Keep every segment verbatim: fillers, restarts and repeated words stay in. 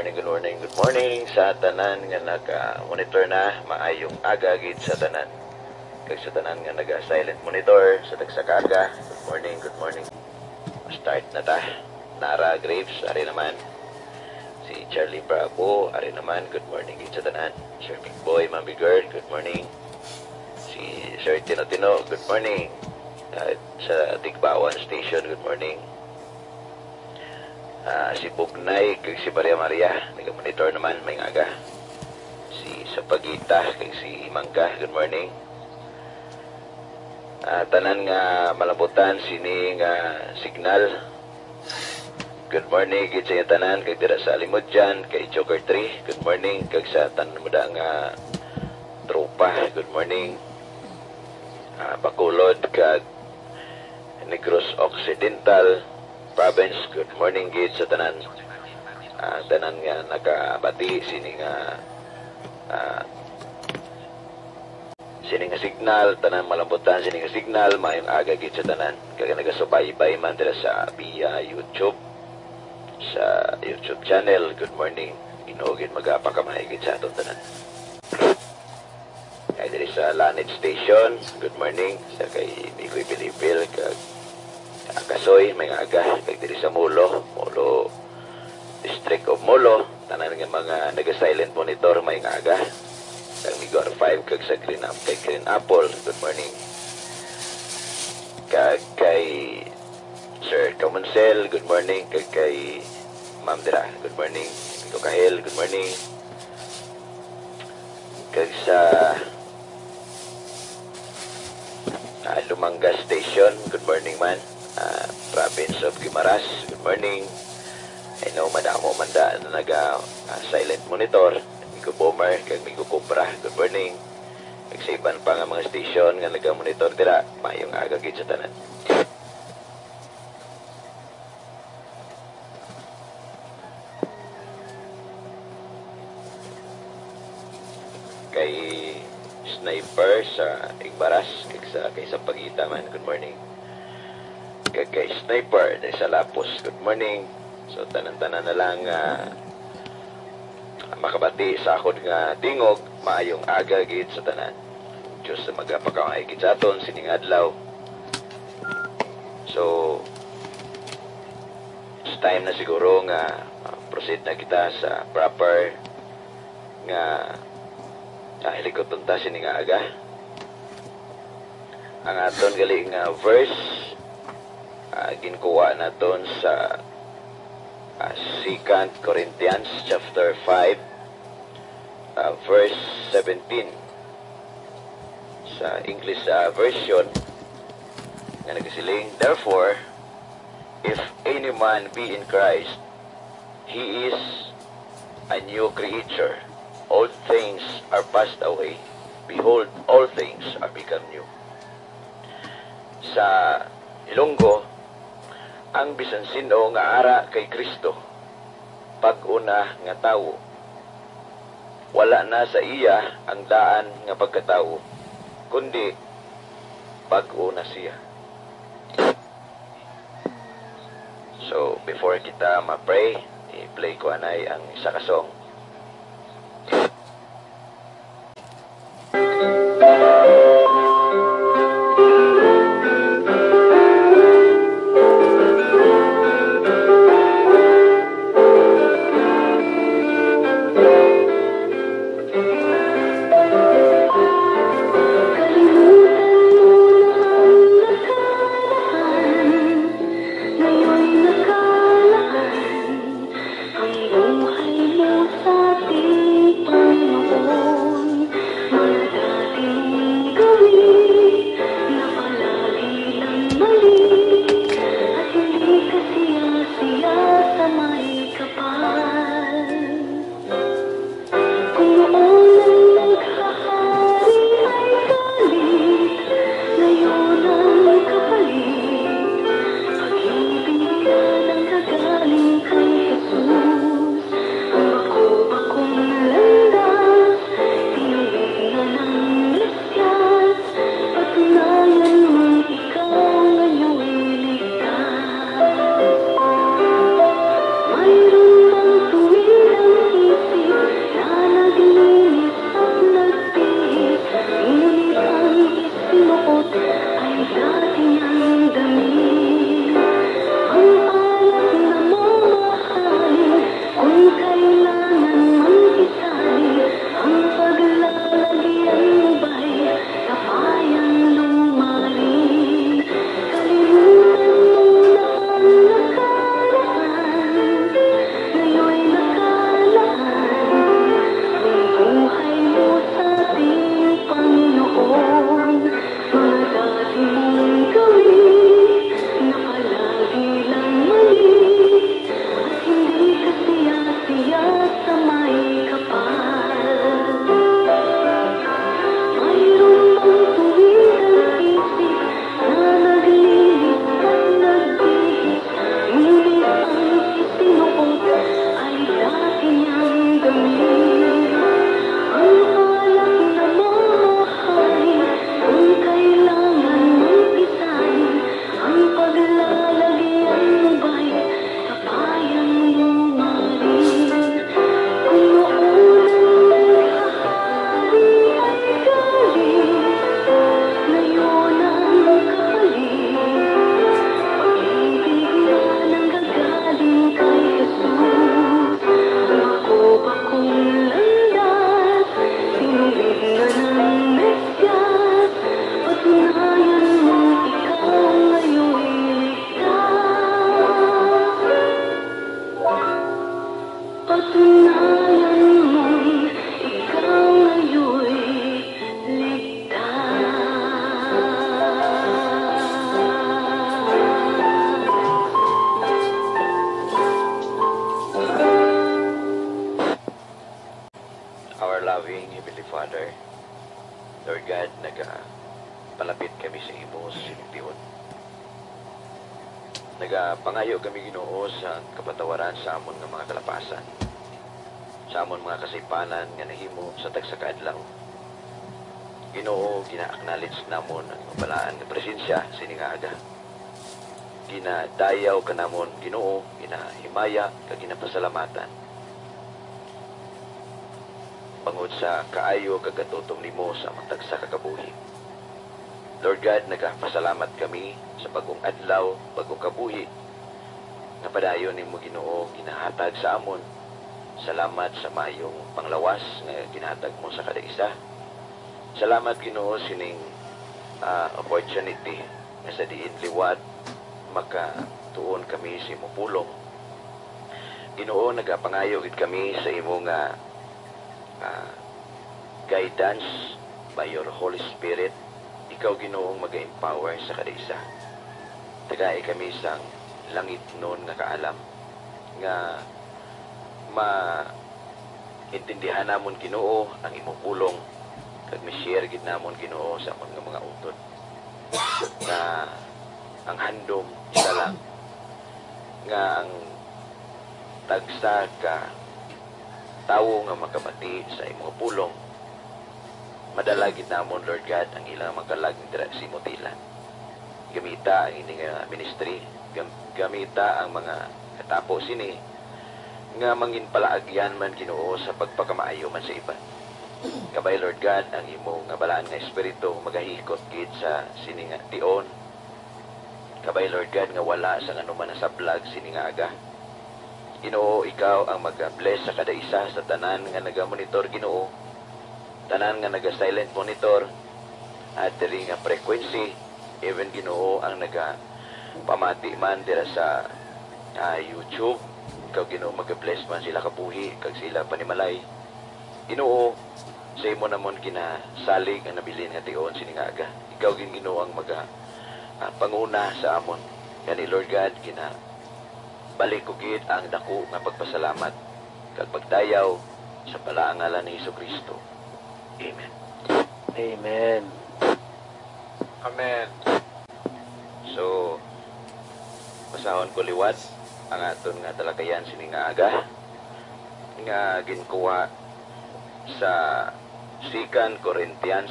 Morning, good morning, good morning sa tanan nga naka-monitor na. Maayong aga gid sa tanan. Kag sa tanan nga naga-silent monitor sa tagsa ka aga, good morning, good morning. Start na ta. Nara Graves, ari naman. Si Charlie Bravo, ari naman. Good morning gid sa tanan. Sir Big Boy, Ma'am Big Girl, good morning. Si Sir Tino Tino, good morning. At sa Tigbawan Station, good morning. Ah, si Bugnay kag si Maria Maria, naga-monitor naman, may aga. Si Sapagita kag si Mangga, good morning. Ah, tanan nga malambutan sini nga signal. Good morning gid sa inyo tanan, kag dira sa Alimodian kay Joker three, good morning, kag sa tanan mo da nga tropa, good morning. Ah, Bacolod kag Negros Occidental Province, good morning gid sa tanan. Ah, tanan nga nakabati sini nga, ah, sini nga signal, tanan malambutan sini nga signal, maayong aga gid sa tanan. Kag nagasubaybay man dira sa via YouTube, sa YouTube channel, good morning. Ginoo gid magapakamahay gid sa aton tanan. Kay diri sa Lanid Station, good morning. Sa kay Bigoy Pilipil, kag Akasoy, may aga. Kag diri sa Molo, Molo, District of Molo, tanan nga mga naga-silent monitor, may aga. Kag Migo R five, kag sa Green Up, kay Green Apple, good morning. Kag kay Sir Kamunsel, good morning. Kag kay Ma'am Dira, good morning. Tito Kahel, good morning. Kag sa, ah, Lumanga Station, good morning man. Ah, Province of Guimaras, good morning. I know, madamo man da na naga, ah, silent monitor. Migo Bomber, kag Migo Cobra, good morning. Kag sa iban pa nga mga station nga naga-monitor dira, maayong aga gid sa tanan. Kay Sniper sa Igbaras, kag sa kay Sampaguita man, good morning. Kag kay Sniper diri sa Lapos, good morning. So, tanan-tanan na lang, ah, makabati sa akon nga tingog, maayong aga gid sa tanan. Diyos na magapakamaay gid sa aton sining adlaw. So, it's time na siguro nga, ah, proceed na kita sa proper nga, ah, hilikuton ta sini nga aga. Ang aton gali nga verse, ah, ginkuha naton sa, ah, Second Corinthians chapter five, ah, verse seventeen. Sa English, ah, version, nga nagasiling, "Therefore, if any man be in Christ, he is a new creature. Old things are passed away. Behold, all things are become new." Sa Ilonggo, ang bisan sin-o nga ara kay Cristo, bag-o na nga tawo. Wala na sa iya ang daan nga pagkatawo, kundi bag-o na siya. So, before kita ma-pray, i-play ko anay ang isa ka song. Our loving Heavenly Father, Lord God, nagapalapit kami sa imo sa sinugdion. Nagapangayo kami, Ginoo, sa kapatawaran sa amon nga mga kalapasan, sa amon mga kasaypanan nga nahimo sa tagsa ka adlaw. Ginoo, gina-acknowledge namon ang balaan nga presensya sini nga aga. Ginadayaw ka namon, Ginoo, ginahimaya kag ginapasalamatan bangod sa kaayo kag katutom nimo sa among tagsa ka kabuhi. Lord God, nagapasalamat kami sa bag-ong adlaw, bag-ong kabuhi nga padayon nimo, Ginoo, ginahatag sa amon. Salamat sa maayong panglawas nga ginahatag mo sa kada isa. Salamat, Ginoo, sining, ah, opportunity nga sa diin liwat makatuon kami sa imong pulong. Ginoo, nagapangayo gid kami sa imo nga, ah, guidance by your Holy Spirit. Ikaw, Ginoo, ang mag-empower sa kada isa. Tagai kami sang langitnon nga kaalam nga maintindihan namon, Ginoo, ang imo pulong, kag ma-share gid namon, Ginoo, sa amon nga mga utod nga ang handom isa lang, nga ang tagsa ka tawo nga makabati sa imo pulong, madala gid namon, Lord God, ang ilang mga kalag dira sa imo tiilan. Gamita ang ini nga ministry, gam-, gamita ang mga katapo sini nga manginpalaagyan man, Ginoo, sa pagpakamaayo man sa iban. Kabay, Lord God, ang imo nga balaan nga Espiritu magahikot gid sa sini nga tion. Kabay, Lord God, nga wala sang anuman nasablag sini nga aga. Ginoo, ikaw ang mag-bless sa kada isa sa tanan nga naga-monitor, Ginoo. Tanan nga naga-silent monitor, at diri nga frequency, even, Ginoo, ang nagapamati man dira sa, ah, YouTube. Ikaw, Ginoo, mag-bless man sila kabuhi kag sila panimalay. Ginoo, sa imo namon ginasalig ang nabilin nga tion sini nga aga. Ikaw gid, Ginoo, ang maga, ah, panguna sa amon. Gani, Lord God, ginabalik ko gid ang dako nga pagpasalamat kag pagdayaw sa balaang ngalan ni Jesu-Cristo. Amen. Amen. Amen. So, basahon ko liwat ang aton nga talakayan sini nga aga, nga ginkuha sa Second Corinthians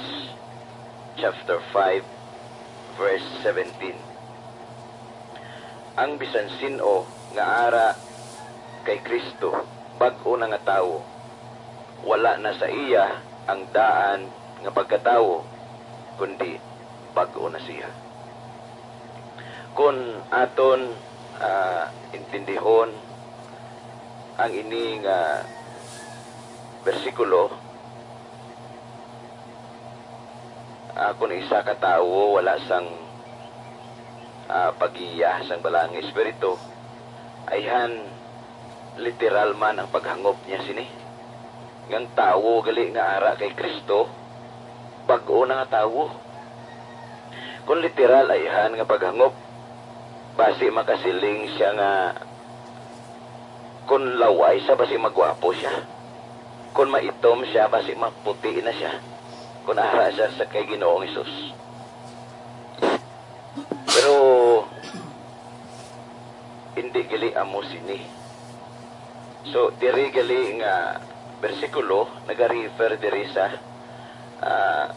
chapter five, verse seventeen. Ang bisan sin-o nga ara kay Cristo, bag-o na nga tawo. Wala na sa iya ang daan nga pagkatawo, kundi bag-o na siya. Kon aton, ah, intindihon ang ini nga bersikulo, ah, kon isa ka tawo wala sang, ah, pagiya sang Balaang Espiritu, ayhan literal man ang paghangop niya sini. Nga ang tawo gali nga ara kay Cristo, bag-o na nga tawo. Kon literal ayhan nga paghangop, basi makasiling siya nga kon laway siya, basi magwapo siya. Kon maitom siya, basi maputi na siya. Kon ara siya sa kay Ginoong Hesus. Pero hindi gali amo sini. So, diri gali nga bersikulo nagarefer diri sa, ah,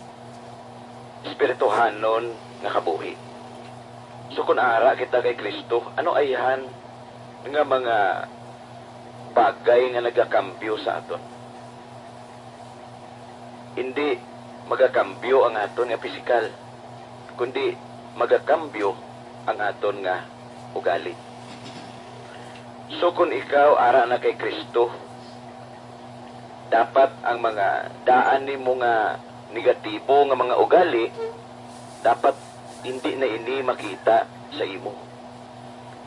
espirituhanon nga kabuhi. So, kung ara kita kay Kristo, ano ayhan nga mga bagay nga nagakambyo sa aton? Hindi magakambyo ang aton nga pisikal, kundi magakambyo ang aton nga ugali. So, kung ikaw ara na kay Kristo, dapat ang mga daan nimo nga negatibo nga mga ugali, dapat hindi na ini makita sa imo.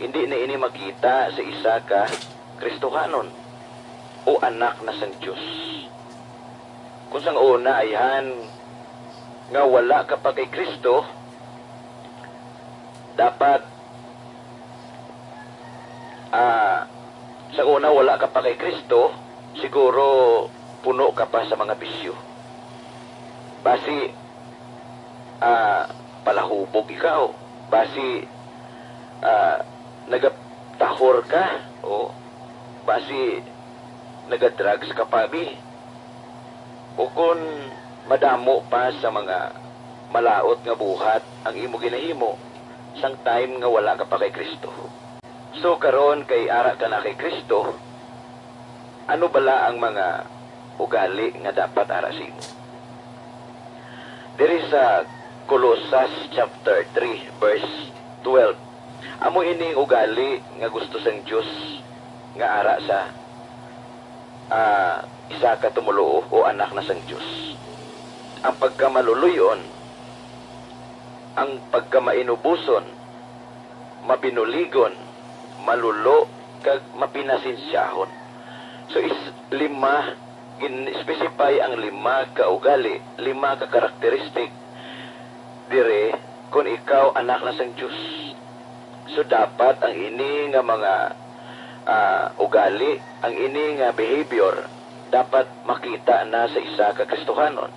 Hindi na ini makita sa isa ka Kristohanon o anak na sang Dios. Kung sang una ayhan nga wala ka pa kay Kristo, dapat, ah, sang una wala ka pa kay Kristo, siguro puno ka pa sa mga bisyo. Basi, ah, palahubog ikaw. Basi, ah, nagatahor ka. O basi, nagadrugs ka pa, bi. O kon madamo pa sa mga malaut nga buhat ang imo ginahimo sang time nga wala ka pa kay Kristo. So, karon kay ara ka na kay Kristo, ano bala ang mga ugali nga dapat ara sa imo? Diri sa Colosas chapter three, verse twelve, amo ini ang ugali nga gusto sang Dios nga ara sa, ah, isa ka tumoluo o anak na sang Dios. Ang pagkamaluluy-on, ang pagkamainuboson, mabinuligon, malulo, kag mapinasensyahon. So, is lima, gin-specify ang lima ka ugali, lima ka karakteristik diri kon ikaw anak na sang Dios. So, dapat ang ini nga mga, ah, ugali, ang ini nga behavior, dapat makita na sa isa ka Kristohanon,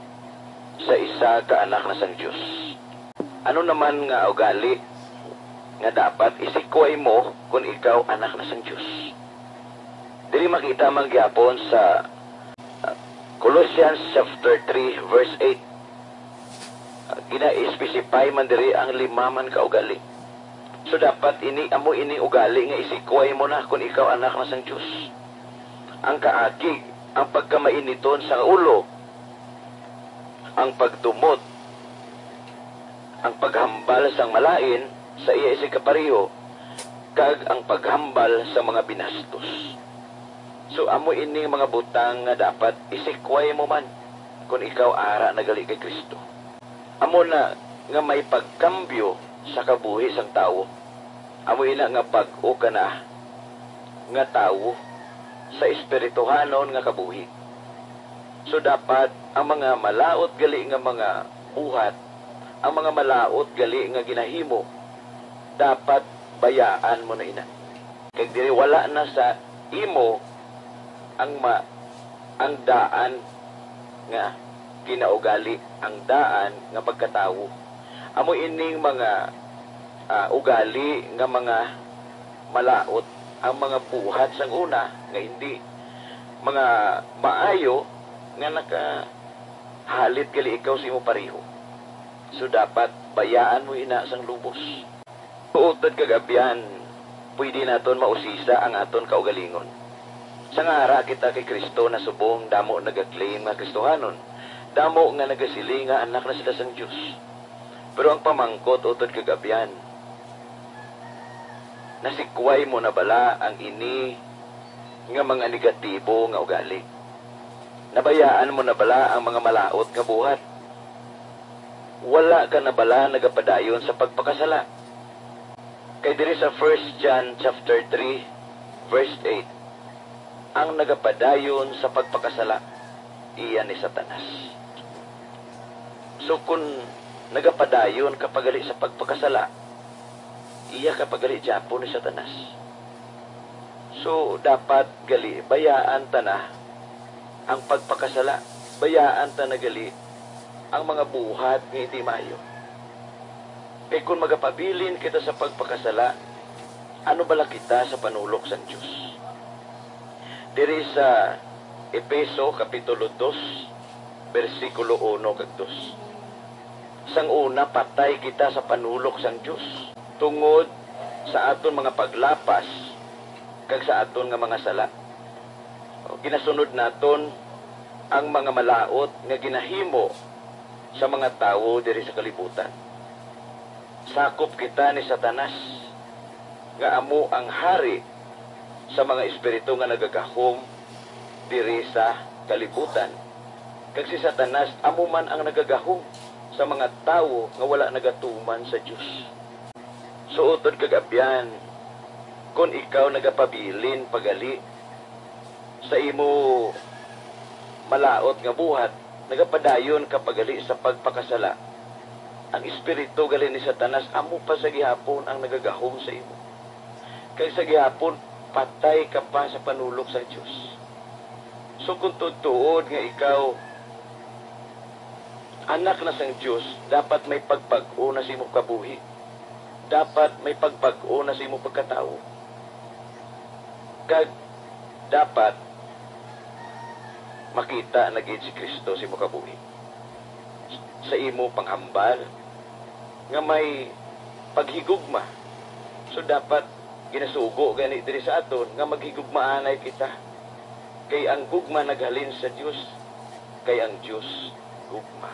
sa isa ka anak na sang Dios. Ano naman nga ugali nga dapat isikway mo kon ikaw anak na sang Dios? Diri makita man gihapon sa, uh, Colossians chapter three, verse eight. Uh, gina-specify man diri ang lima man ka ugali. So, dapat ini, amo ini ugali nga isikway mo na kon ikaw anak na sang Dios. Ang kaakig, ang pagkamainiton sa ulo, ang pagdumot, ang paghambal sang malain sa iya isigkapareho, kag ang paghambal sa mga binastos. So, amo ini nga mga butang nga dapat isikway mo man kon ikaw ara na gali kay Kristo. Amo na nga may pagkambyo sa kabuhi sang tawo. Amo ina nga bag-o ka na nga tawo sa espirituhanon nga kabuhi. So, dapat ang mga malaut gali nga mga buhat, ang mga malaut gali nga ginahimo, dapat bayaan mo na ina. Kag diri wala na sa imo ang ma-, ang daan nga kinaugali, ang daan nga pagkatawo. Amo ining mga, ah, ugali nga mga malaut, ang mga buhat sang una nga hindi mga maayo nga nakahalit gali ikaw sa imo pareho. So, dapat bayaan mo ina sang lubos. Utod kag abyan, pwede naton mausisa ang aton kaugalingon. Sa nga ara kita kay Cristo, nasubong damo naga-claim nga Kristohanon, damo nga nagasiling nga anak na sila sang Dios. Pero ang pamangkot, utod kag abyan, nasikway mo na bala ang ini nga mga negatibo nga ugali? Nabayaan mo na bala ang mga malaut nga buhat? Wala ka na bala nagapadayon sa pagpakasala? Kay diri sa First John chapter three, verse eight, ang nagapadayon sa pagpakasala, iya ni Satanas. So, kun nagapadayon ka pa gali sa pagpakasala, iya ka pa gali gihapon ni Satanas. So, dapat gali bayaan ta na ang pagpakasala, bayaan ta na gali ang mga buhat nga hindi maayo. Kay kun magapabilin kita sa pagpakasala, ano bala kita sa panulok sang Dios? Diri sa Efeso kapitulo dos, bersikulo uno kag dos, sang una, patay kita sa panulok sang Dios tungod sa aton mga paglapas kag sa aton nga mga sala. Ginasunod naton ang mga malaut nga ginahimo sa mga tawo diri sa kalibutan. Sakop kita ni Satanas, nga amo ang hari sa mga espiritu nga nagagahom diri sa kalibutan. Kag si Satanas amo man ang nagagahom sa mga tawo nga wala nagatuman sa Dios. So, utod kag abyan, kon ikaw nagapabilin pa gali sa imo malaut nga buhat, nagapadayon ka pa gali sa pagpakasala, ang espiritu gali ni Satanas amo pa sa gihapon ang nagagahom sa imo, kag sa gihapon patay ka pa sa panulok sa Dios. So, kung tuod-tuod nga ikaw anak na sang Dios, dapat may pagbag-o na sa imong kabuhi. Dapat may pagbag-o na sa imong pagkatawo. Kag dapat makita na gid si Cristo sa imong kabuhi, sa imo panghambal nga may paghigugma. So, dapat ginasugo gani diri sa aton nga maghigugmaanay kita. Kay ang gugma naghalin sa Dios, kay ang Dios gugma.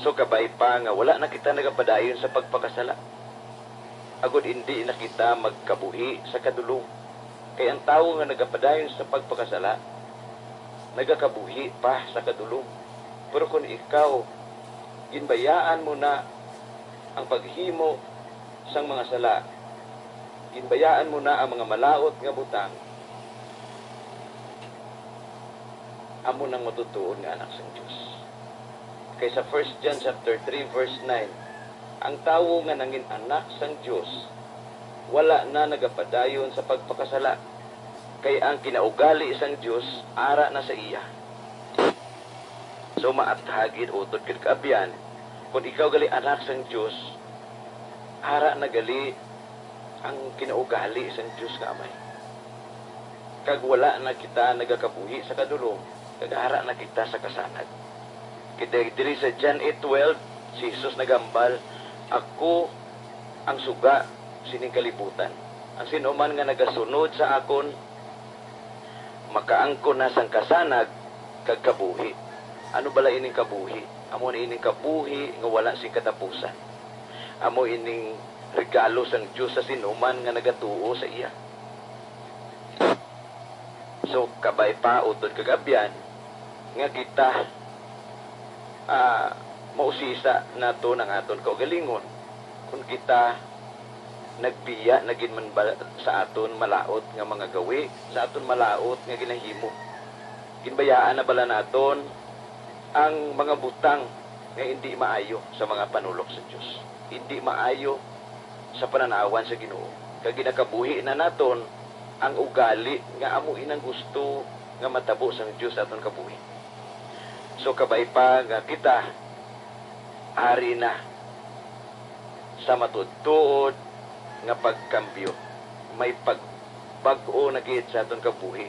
So, kabay pa nga wala na kita nagapadayon sa pagpakasala, agod indi na kita magkabuhi sa kadulom. Kay ang tawo nga nagapadayon sa pagpakasala, nagakabuhi pa sa kadulom. Pero kung ikaw, ginbayaan mo na ang paghimo sang mga sala, ginbayaan mo na ang mga malaut nga butang, amo nang matutuod nga anak sang Dios. Kay sa First John chapter three, verse nine, ang tawo nga nangin anak sang Dios wala na nagapadayon sa pagpakasala, kay ang kinaugali sang Dios ara na sa iya. So, maathag gid, utod kag kaabyan, kung ikaw gali anak sang Dios, ara na gali ang kinaugali sang Dios nga Amay. Kag wala na kita nagakabuhi sa kadulom, kag ara na kita sa kasanag. Kay diri sa John eight twelve, si Jesus naghambal, "Ako ang suga sining kalibutan. Ang sin-o man nga nagasunod sa akon, makaangkon na sang kasanag kag kabuhi." Ano bala ining kabuhi? Amo na ining kabuhi nga wala sing katapusan. Amo ining regalo sang Dios sa sin-o man nga nagatuo sa iya. So, kabay pa, utod kag abyan, nga kita, ah, mausisa naton ang aton kaugalingon. Kung kita nagbiya na gid man ba sa aton malaut nga mga gawi, sa aton malaut nga ginahimo? Ginbayaan na bala naton ang mga butang nga indi maayo sa mga panulok sa Dios, indi maayo sa pananawan sa Ginoo, kag ginakabuhi na naton ang ugali nga amo inang gusto nga matabo sang Dios sa aton kabuhi. So, kabay pa nga kita ari na sa matuod-tuod nga pagkambyo, may pagbag-o na gid sa aton kabuhi.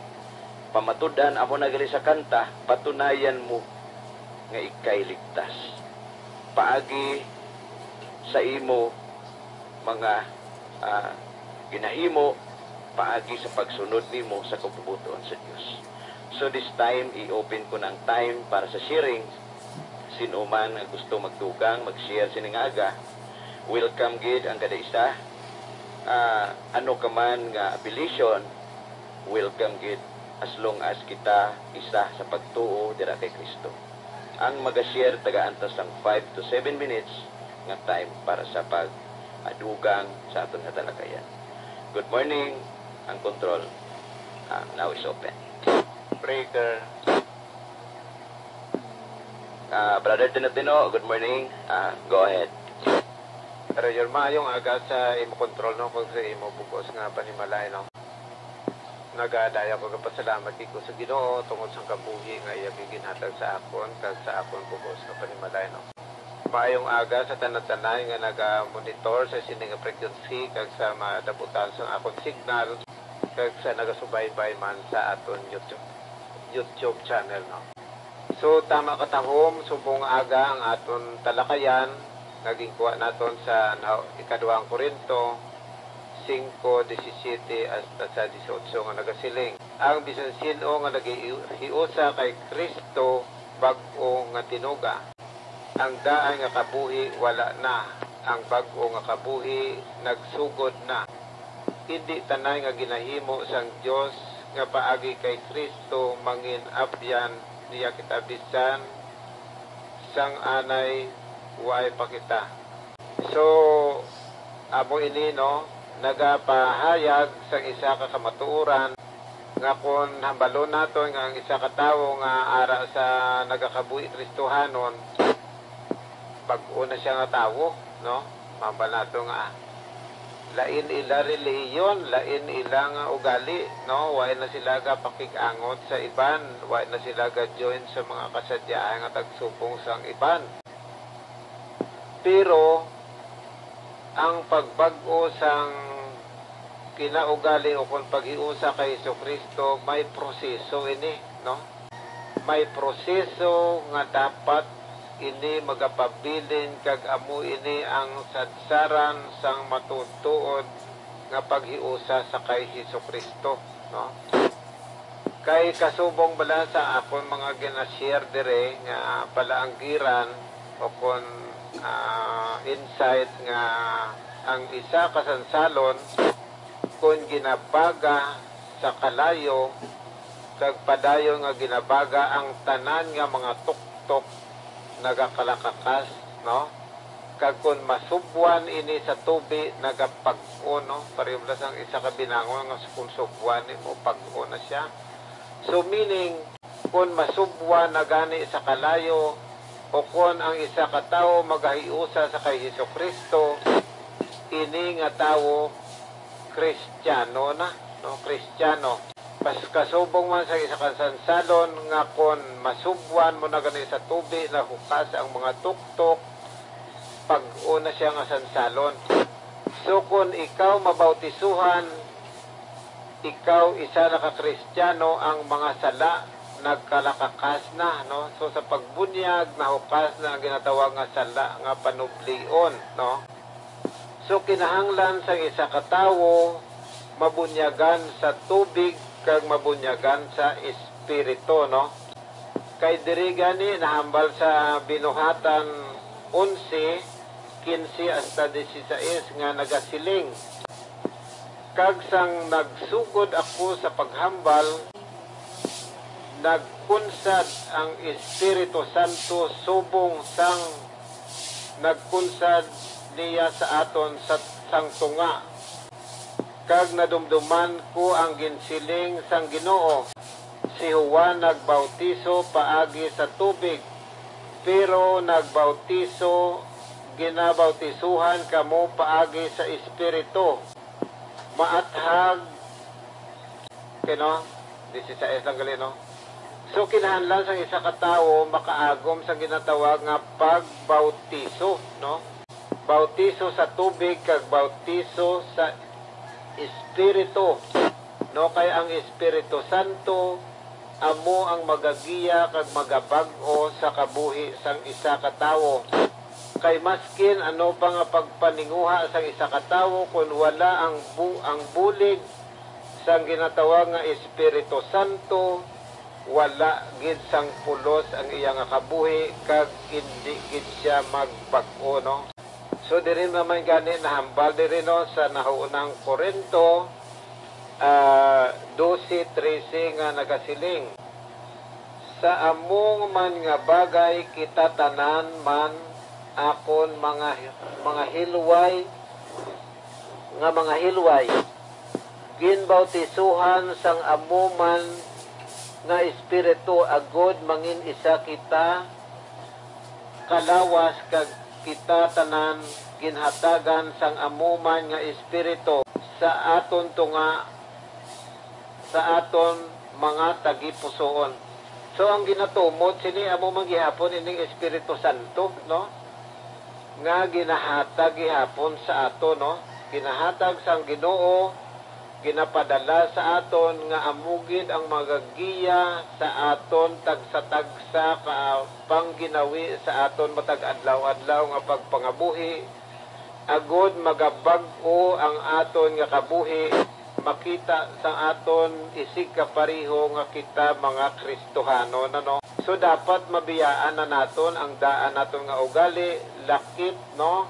Pamatud-an, amo na gali sa kanta, "Patunayan mo nga ikay ligtas." Paagi sa imo mga, ah, ginahimo, paagi sa pagsunod nimo sa kabubot-on sa Dios. So, this time, i-open ko na ang time para sa sharing. Sin-o man nga gusto magdugang, mag-share sini nga aga, welcome gid ang kada isa. Ah, ano ka man nga affiliation, welcome gid, as long as kita isa sa pagtuo dira kay Cristo. Ang maga-share, tagaan ta sang five to seven minutes nga time para sa pag-adugang sa aton nga talakayan. Good morning, ang control, ah, now is open. Breaker. Ah, Brother Tino-Tino, good morning. Ah, go ahead. Pero yun, maayong aga sa imo control, no, kung sa imo bugos nga panimalay, no. Nagadaya ko gapasalamat gid ko sa Ginoo tungod sang kabuhi nga iya ginhatag sa akon kag sa akon bugos nga panimalay, no. Maayong aga sa tanan-tanan nga naga-monitor sa sini nga frequency kag sa madabutan sang akon signal kag sa nagasubaybay man sa aton YouTube, YouTube channel, no. So, tama katahom, subong aga ang aton talakayan nga ginkuha naton sa na-, ikaduhang Corinto singko disisiete hasta sa dieciocho nga nagasiling, "Ang bisan sin-o nga naghiusa kay Cristo bag-o nga tinuga. Ang daan nga kabuhi wala na, ang bag-o nga kabuhi nagsugod na." Indi tanan nga ginahimo sang Dios nga paagi kay Cristo mangin-abyan niya kita bisan sang anay way pa kita. So, amo ini, no, nagapahayag sang isa ka kamatuoran nga kon hambalon naton nga ang isa ka tawo nga ara sa nagakabuhi Kristohanon, bag-o na sia nga tawo, no? Mahambal nato nga Lain ila relihiyon, lain ila nga ugali, no? Wa na sila gapakig-angot sa iban, wa na sila ga-join sa mga kasadyahan nga tagsubong sang iban. Pero ang pagbag-o sang kinaugali o kon paghiusa kay Jesu-Cristo, may proseso ini, no? May proseso nga dapat ini magapabilin, kag amo ini ang sadsaran sang matuod-tuod nga paghiusa sa kay Jesu-Cristo, no? Kay kasubong bala sa akon mga gina-share dire nga palaanggiran o kon, ah, insight nga ang isa ka sansalon kon ginabaga sa kalayo, kag padayon nga ginabaga ang tanan nga mga tuktok nagakalakakas, no? Kag kon masubwan ini sa tubi, nagapag-o, no? Pareho bala sang isa ka binangon nga kon subwan nimo, pag-o na siya. So, meaning, kon masubwan na gani sa kalayo, o kon ang isa ka tawo magahiusa sa kay Jesu-Cristo, ini nga tawo Kristiyano na, no? Kristiyano. Pas kasubong man sa isa ka sansalon nga kon masubwan mo na gani sa tubi, nahukas ang mga tuktok, pag-o na siya nga sansalon. So, kon ikaw mabautisuhan, ikaw isa na ka Kristiyano, ang mga sala nagkalakakas na, no? So, sa pagbunyag, nahukas na ang ginatawag nga sala nga panublion, no? So, kinahanglan sang isa ka tawo mabunyagan sa tubig kag mabunyagan sa Espiritu, no? Kay diri gani nahambal sa Binuhatan onse, quince hasta dieciséis nga nagasiling, "Kag sang nagsugod ako sa paghambal, nagkunsad ang Espiritu Santo subong sang nagkunsad niya sa aton sa, sang tunga. Kag nadumduman ko ang ginsiling sang Ginoo, si Juan nagbautiso paagi sa tubig, pero nagbautiso, ginabautisohan kamo paagi sa Espiritu." Maathag, kay, no? Dieciséis lang gali, no? So, kinahanglan sang isa ka tawo makaagom sa ginatawag nga pagbautiso, no? Bautiso sa tubig kag bautiso sa Espiritu, no? Kay ang Espiritu Santo amo ang magagiya kag magabag-o sa kabuhi sang isa ka tawo. Kay maskin ano pa nga pagpaninguha sang isa ka tawo, kon wala ang bu-, ang bulig sang ginatawag nga Espiritu Santo, wala gid sang pulos ang iya nga kabuhi, kag indi gid siya magbag-o, no? So, diri naman gani nahambal diri, no, sa nahaunang Corinto, ah, doce trece nga nagasiling, "Sa amo man nga bagay kita tanan man akon mga, mga hilway, nga mga hilway, ginbautisohan sang amo man nga Espiritu, agod mangin-isa kita kalawas, kag kita tanan ginhatagan sang amo man nga Espiritu sa aton tunga, sa aton mga tagipusoon." So, ang ginatumod sini amo man gihapon ining Espiritu Santo, no? Nga ginahatag gihapon sa aton, no? Ginahatag sang Ginoo, ginapadala sa aton nga amo gid ang magagiya sa aton tagsa-tagsa ka pangginawi sa aton matag adlaw-adlaw nga pagpangabuhi, agod magabag-o ang aton nga kabuhi, makita sa aton isig kapareho nga kita mga Kristohanon, ano? So, dapat mabiyaan na naton ang daan naton nga ugali, lakip, no?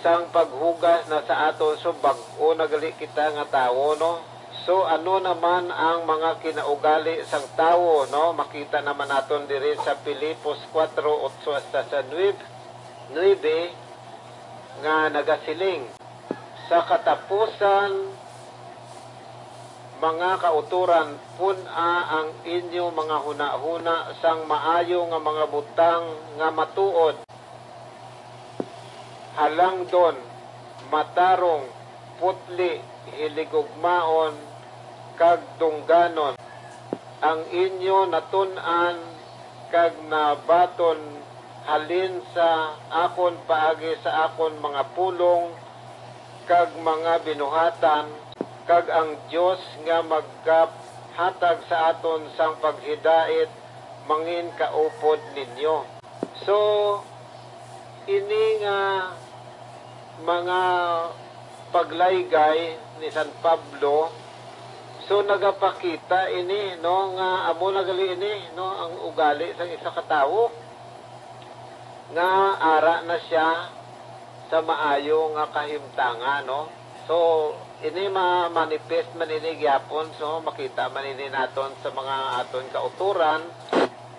Sang paghugas na sa aton, so bag-o na gali kita nga tawo, no? So, ano naman ang mga kinaugali sang tawo, no? Makita naman naton diri sa Filipos kuwatro, otso hasta sa nuebe, nuebe, nga nagasiling, "Sa katapusan, mga kautoran, pun-a ang inyo mga hunahuna sang maayo nga mga butang nga matuod, halangdon, matarong, putli, hiligugmaon, kag dungganon. Ang inyo natun-an kag nabaton halin sa akon paagi sa akon mga pulong kag mga binuhatan, kag ang Dios nga magkahatag sa aton sang paghidait mangin kaupod ninyo. So, ini nga mga paglaygay ni San Pablo, so nagapakita ini, no, nga amo na gali ini, no, ang ugali sang isa ka tawo nga ara na siya sa maayo nga kahimtangan, no? So, ini ma-manifest man ini gyapon, so makita man ini naton sa mga aton kautoran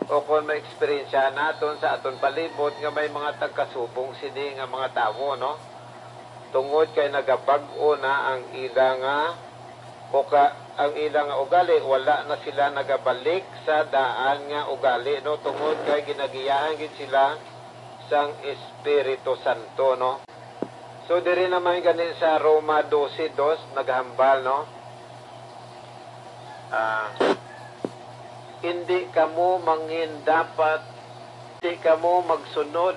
o kon ma-eksperyensyahan naton sa aton palibot nga may mga tagkasubong sini nga mga tawo, no? Tungod kay nagabag-o na ang ila nga o ka, ang ila nga ugali, wala na sila nagabalik sa daan nga ugali, no? Tungod kay ginagiyahan gid sila sang Espiritu Santo, no? So, diri naman gani sa Roma doce dos naghambal, no? Ah, hindi kamo mangin dapat, hindi kamo magsunod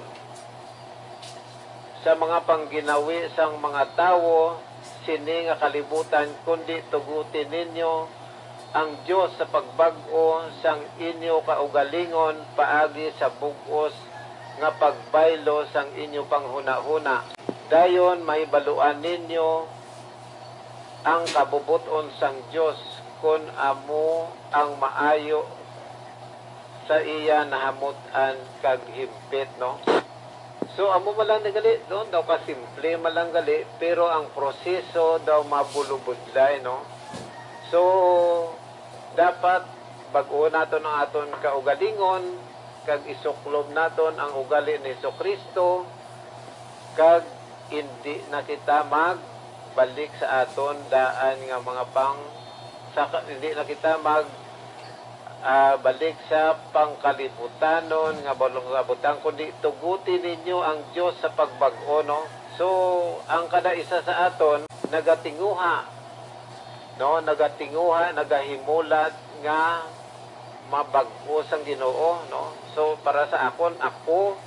sa mga pangginawi sang mga tawo sini nga kalibutan, kundi tuguti ninyo ang Dios sa pagbag-o sang inyo kaugalingon paagi sa bug-os nga pagbaylo sang inyo panghunahuna. Dayon mahibaluan ninyo ang kabubot-on sang Dios, kon amo ang maayo sa iya nahamut-an kag himpit, no? So, amo man lang ni gali, no? Daw ka simple man lang gali, pero ang proseso daw mabulubudlay, no? So, dapat bag-o naton ang aton kaugalingon, kag isuklob naton ang ugali ni Jesu-Cristo, kag indi na kita magbalik sa aton daan nga mga pang-, sa ka-, indi na kita mag, ah, balik sa pangkalibutanon nga bulong nga butang, kundi tuguti ninyo ang Dios sa pagbag-o, no? So, ang kada isa sa aton nagatinguha, no? Nagatinguha, nagahimulat nga mabag-o sang Ginoo, no? So, para sa akon, ako,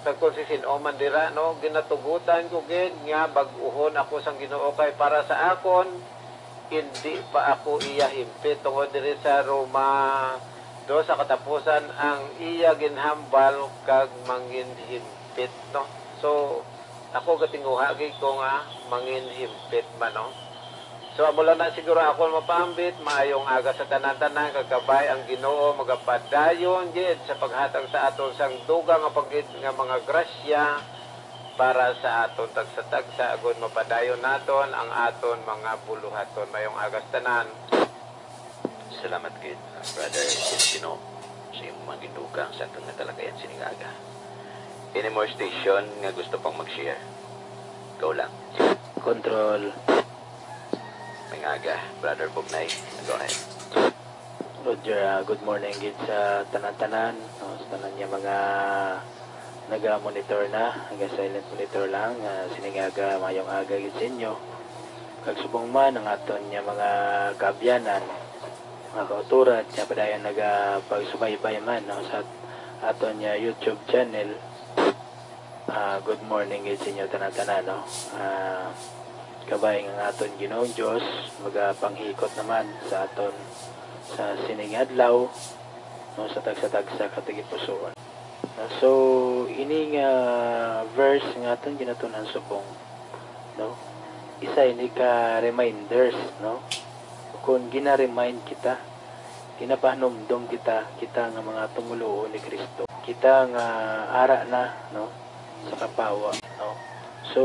kag kon si sin-o man dira, no, ginatugutan ko gid nga bag-uhon ako sang Ginoo, kay para sa akon, indi pa ako iya himpit, tungod diri sa Roma dos sa katapusan, ang iya ginhambal kag manginhimpit, no? So, ako gatinguha gid ko nga manginhimpit man, no? So, amo lang na siguro akon mapaambit. Maayong aga sa tanan-tanan, kag kabay ang Ginoo magapadayon gid sa paghatag sa aton sang dugang nga pagid nga mga grasya para sa aton tagsa-tagsa, agod mapadayon naton ang aton mga buluhaton. Maayong aga sa tanan. Salamat gid, ah, Brother Celestino, sa imong mga gidugang sa aton nga talakayan sining aga. Any more station nga gusto pang mag-share? Go lang. Control. May aga, Brother Pugnay. Go ahead. Roger, ah, good morning gid sa tanan-tanan, no, sa tanan nga mga naga-monitor na, naga-silent monitor lang, ah, sining aga, mayong aga gid sa inyo. Kag subong man ang aton nga mga kaabyanan, mga kautoran, nga padayon nagapagsubaybay man, no, sa aton nga YouTube channel. Ah, good morning gid sa inyo tanan-tanan, no? Ah, kabay nga ang aton Ginoong Dios magapanghikot naman sa aton sa sining adlaw, no, sa tagsa-tagsa ka tagipusoon. Ah, so, ini nga verse nga aton ginatun-an subong, no? Isa ini ka reminders, no? Kung gina-remind kita, ginapahanumdom kita, kita nga mga tumuluo ni Cristo, kita nga ara na, no, sa kapawa, no? So,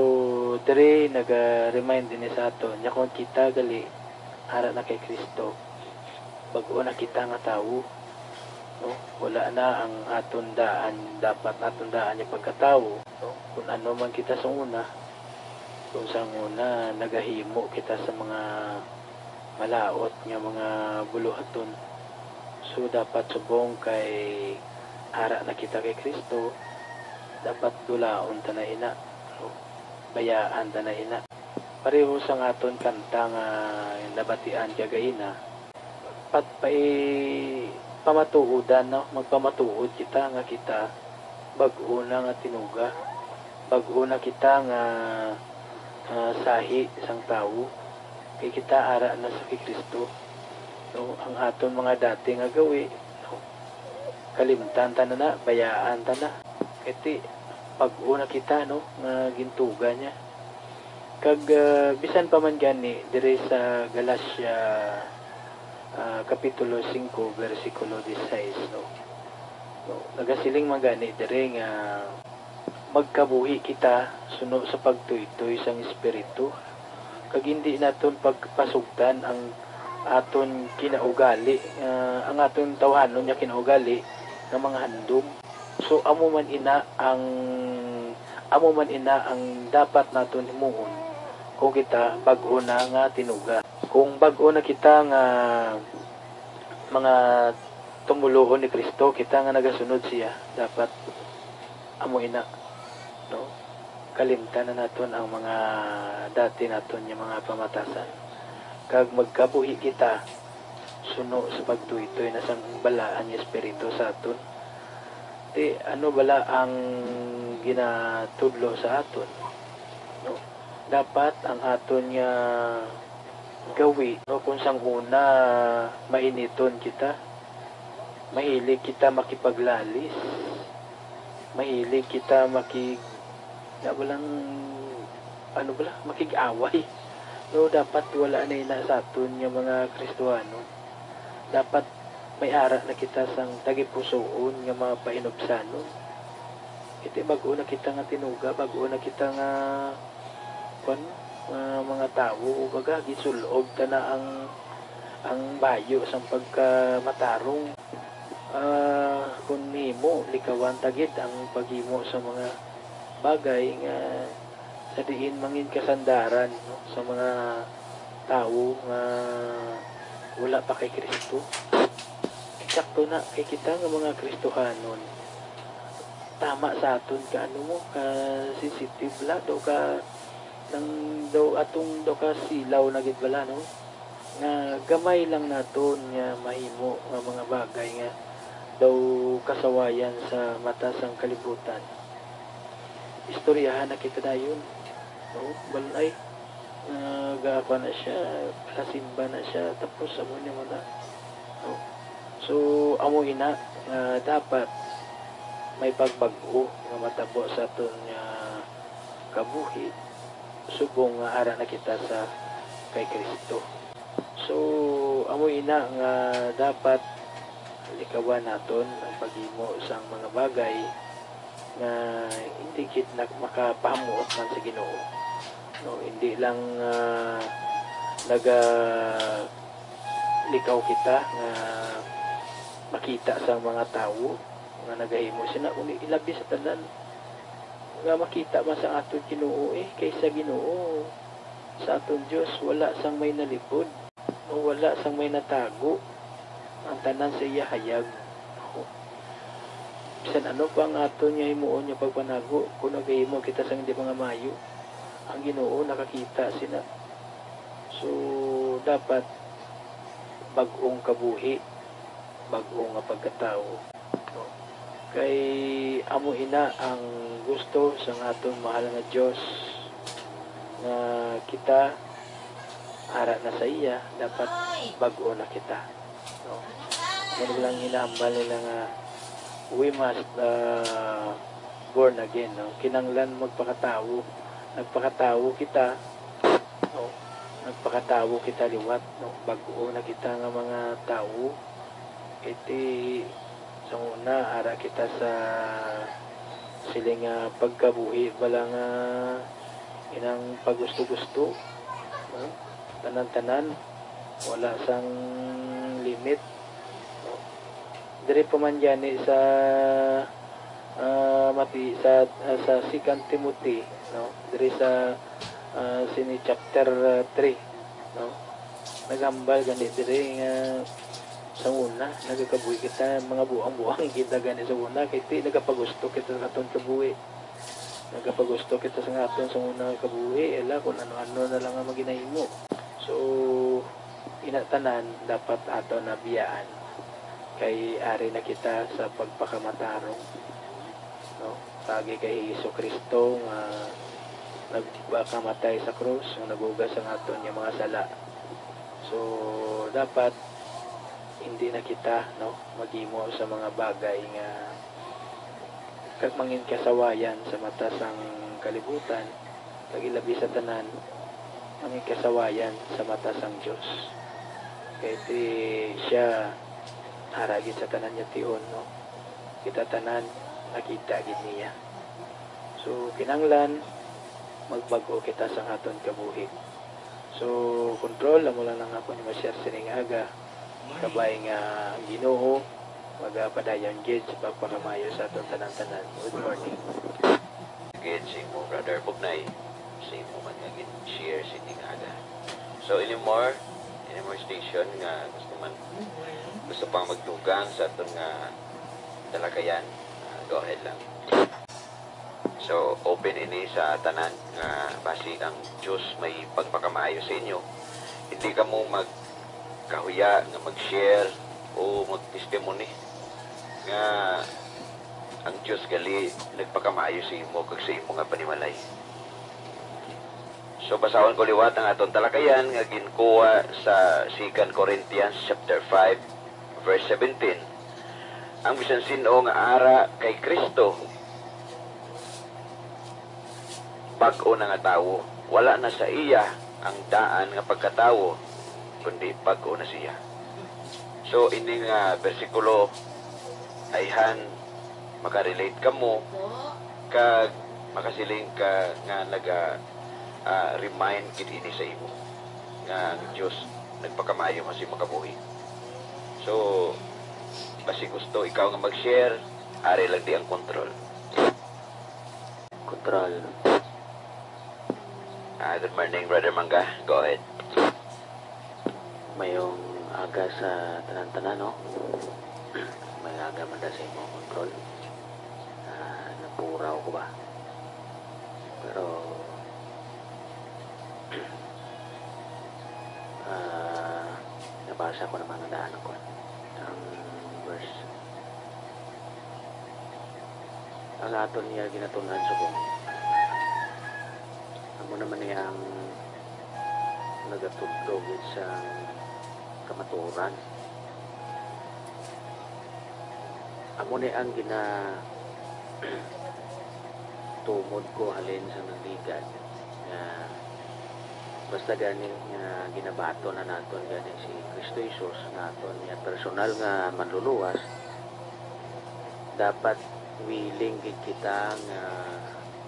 diri naga-remind ini sa aton, nya kung kita gali ara na kay Cristo, bag-o na kita nga tawo, no? Wala na ang aton daan, dapat aton daan yung pagkatawo, no? Kung ano man kita sa una, kung sa una nagahimo kita sa mga malaut nga mga buluhaton. So, dapat subong kay ara na kita kay Cristo, dapat dulaon ta na ina. So, Bayaan ta na ina. Pareho sang aton kanta nga nabatian kagaina, pat-, pai-, pamatuodan, no? Magpamatuod kita nga kita bag-o na nga tinuga, bag-o na kita nga, ah, sahi sang tawo, kay kita ara na sa kay Cristo. No, ang aton mga dati nga gawi, no, kalimtan ta na na, bayaan ta na. Kay ti, bag-o na kita, no, nga gintuga niya. Kag, ah, bisan pa man gani, diri sa Galacia, ah, Kapitulo singko, bersikulo disisais, no, no, nagasiling man gani diri nga magkabuhi kita suno sa pagtuytoy sang Espiritu, kag hindi naton pagpasugtan ang aton kinaugali, ah, ang aton tawhanon nga kinaugali nga mga handom. So, amo man ina ang, amo man ina ang dapat naton himuon kung kita bag-o na nga tinuga. Kung bag-o na kita nga mga tumoluo ni Cristo, kita nga nagasunod siya, dapat amo ina, no? Kalimtan na naton ang mga dati naton nga mga pamatasan, kag magkabuhi kita suno sa pagtuytoy na sang balaan nga Espiritu sa aton. Ti, ano bala ang ginatudlo sa aton, no? Dapat ang aton nga gawi, no, kung sang una mainiton kita, mahilig kita makipaglalis, mahilig kita makig-, na walang, ano bala, makig-away. No, dapat wala na ina sa aton nga mga Kristohanon. Dapat may ara na kita sang tagipusoon nga mga painubsanon. Kay ti bag-o na kita nga tinuga, bag-o na kita nga, kwan, nga mga tawo, baga, gisul-ob ta na ang, ang bayo sang pagkamatarong. Ah, kung nimo, likawan ta gid ang paghimo sa mga bagay nga sa diin mangin kasandaran, no, sa mga tawo nga wala pa kay Kristo. Eksakto na, kay kita nga mga Kristohanon, tama sa aton ka, ano mo, ka sensitive la, daw ka, nang, daw atong, daw ka silaw na gid bala, no? Nga gamay lang naton nga mahimo nga mga bagay nga daw kasawayan sa mata sang kalibutan. Istoryahan na kita dayon, no? Balay, ah, gakuan na siya, palasimba na siya, tapos amo niya mo na, no? So, amo ina nga dapat may pagbag-o nga matabo sa aton nga kabuhi, subong nga ara na kita sa kay Kristo. So, amo ina nga dapat likawan naton ang paghimo sang mga bagay nga hindi gid na makapahamuot man sa Ginoo. No, hindi lang, ah, naga-, likaw kita nga makita sang mga tawo nga nagahimo sina, kundi ilabi sa tanan nga makita man sa aton Ginoo, eh, kay sa Ginoo, sa aton Dios, wala sang may nalipod, o wala sang may natago. Ang tanan sa iya hayag. Bisan ano pa ang aton nga himuon nga pagpanago, kung nagahimo kita sang hindi mga maayo, ang Ginoo nakakita sina. So, dapat bag-ong kabuhi, bag-o nga pagkatawo. Kay amo ina ang gusto sang aton mahal nga Dios, nga kita ara na sa iya, dapat bag-o na kita. No? Ano lang hinahambal nila nga, we must, uh, born again, no? Kinahanglan magpakatawo. Nagpakatawo kita, no? Nagpakatawo kita liwat, no? Bag-o na kita nga mga tawo. Iti, sa una, ara kita sa siling nga pagkabuhi bala nga inang pagusto-gusto, no? Tanan-tanan, wala sang limit, no? Diri pa man gani sa, ah, mati-, sa, ah, sa Second Timothy, no? Diri sa, ah, sini chapter, ah, three, no? Naghambal gani diri nga sa una, nagakabuhi kita, mga buang-buang kita gani sa una, kay ti nagapagusto kita sa aton kabuhi. Nagapagusto kita sa aton sa una nga kabuhi, hala, kung ano-ano na lang ang maginahimo. So, ina tanan dapat aton nabiyaan, kay ari na kita sa pagpakamatarong, no? Paagi kay Hesus Kristo nga nagpakamatay sa krus, nga naghugas ang aton nga mga sala. So, dapat hindi na kita, no, maghimo sa mga bagay nga kag mangin kasawayan sa mata sang kalibutan, kag ilabi sa tanan, mangin kasawayan sa mata sang Dios. Kay ti siya ara gid sa tanan niya tion, no? Kita tanan nakita gid niya. So, kinahanglan magbag-o kita sa aton kabuhi. So, Control, amo lang ang akon i-share sining aga. Kabay nga ang Ginoo magapadayon gid sa pagpakamaayo sa aton tanan-tanan. Good morning. Gid sa imo, Brother Bugnay, sa imo man nga gin-share sining aga. So, any more? Any more station nga gusto man, gusto pang magdugang sa aton nga talakayan? Ah, go ahead lang. So, open ini sa tanan nga basi ang Dios may pagpakamaayo sa inyo. Hindi kamo magkahuya nga mag-share o mag-testimony nga ang Dios gali nagpakamaayo sa imo kag sa imo nga panimalay. So, basahon ko liwat ang aton talakayan nga ginkuha sa Second Corinthians chapter five, verse seventeen. Ang bisan sin-o nga ara kay Cristo, bag-o na nga tawo, wala na sa iya ang daan nga pagkatawo, kundi bag-o na siya. So, ini nga bersikulo, ayhan, makarelate kamo, kag makasiling ka nga naga, ah, remind gid ini sa imo nga ang Dios nagpakamaayo nga si makabuhi. So, basi gusto ikaw nga mag-share, ari lang di ang Control. Control. Ah, good morning, Brother Mangga. Go ahead. Mayong aga sa tanan-tanan, no? May aga man da sa imo, Control. Ah, napuraw ko ba? Pero, ah, nabasa ko naman ang daan ko. Ang verse. Ang aton niya ginatun-an subong. Amo naman niya ang nagatudlo gid sa kamatuoran. Amo ni ang gina-, tumod ko halin sa nagligad nga basta gani nga ginabaton na naton gani si Kristo Jesus nga aton nga personal nga manluluwas, dapat willing gid kita nga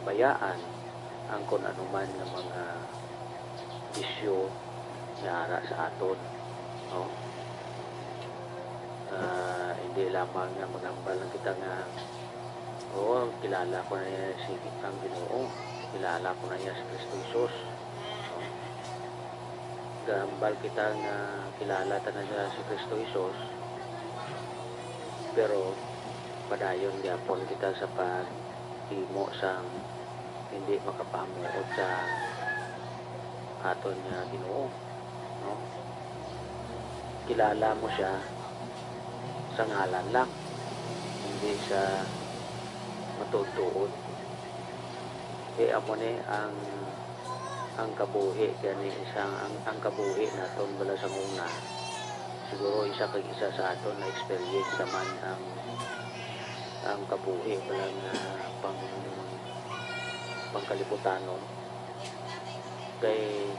bayaan ang kun ano man nga mga bisyo nga ara sa aton, no? Ah, hindi lamang nga maghambal lang kita nga, "Oh, kilala ko na niya si ang Ginoo, kilala ko na niya si Kristo Jesus." No? Gahambal kita nga kilala ta na siya si Kristo Jesus, pero padayon gyapon kita sa paghimo sang hindi makapahamuot sa aton nga Ginoo, no? Kilala mo siya sa ngalan lang, hindi sa matuod-tuod. Kay amo ni ang, ang kabuhi gani, isang, ang, ang kabuhi naton bala sang una, siguro isa kag isa sa aton na experience naman ang, ang kabuhi bala nga pang, pangkalibutanon. Kay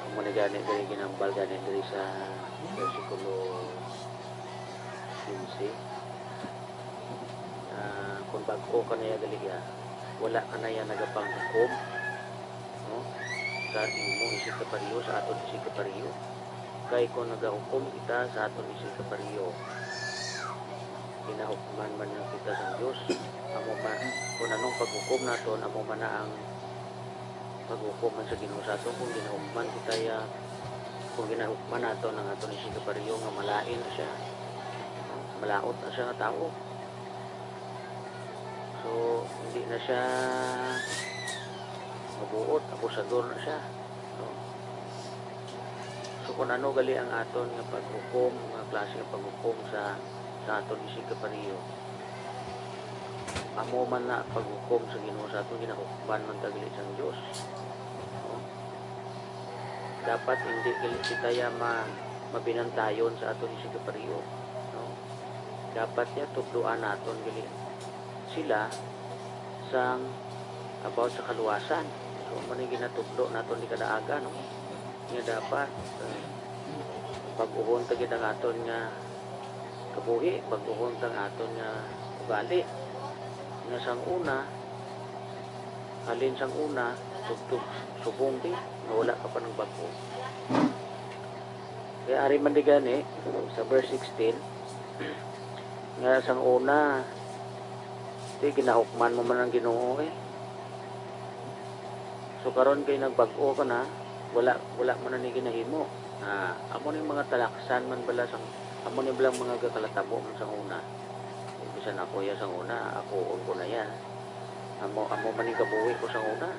amo ni gani diri ginambal gani diri sa bersikulo quince. Ah, kung bag-o ka na ya gali ya, wala ka na ya nagapanghukom, no? Sa imo isig kapareho, sa aton isig kapareho. Kay kung nagahukom kita sa aton isig kapareho, ginahukman man na kita sang Dios. Amo man, kung anong paghukom naton, amo man na ang paghukom man sa Ginoo sa aton. Kung ginahukman kita ya, kung ginahukman naton ang aton isig kapareho nga malain na siya, malaut na siya nga tawo. So, hindi na siya mabuot, abusador na siya. No? So, kung ano gali ang aton nga paghukom, nga klase nga paghukom sa, sa aton isigkapariyo, amo man na paghukom sa Ginoo sa aton, ginahukman man ta gali sang Dios. No? Dapat hindi gali kita ya ma-, mabinantayon sa aton isigkapariyo. No? Dapat ya tudloan naton gali sila sang about sa kaluwasan. So, amo ni ginatudlo naton di kada aga, no? Nga dapat, uh, bag-ohon ta gid ang aton nga kabuhi, bag-ohon ta ang aton nga ugali. Nga sang una, halin sang una, tubtob subong di, nga wala ka pa nagbag-o. Kaya ari man di gani, sa verse sixteen, nga sang una, di, ginahukman mo man ang Ginoo, eh. So, karon kay nagbag-o ka na, wala, wala mo na ni ginahimo. Ah, amo ni mga talaksan man bala sang, amo ni bala mga gakalatabo man sang una. Bisan ako ya sang una, ako ko na ya. Amo, amo man yung kabuhi ko sang una.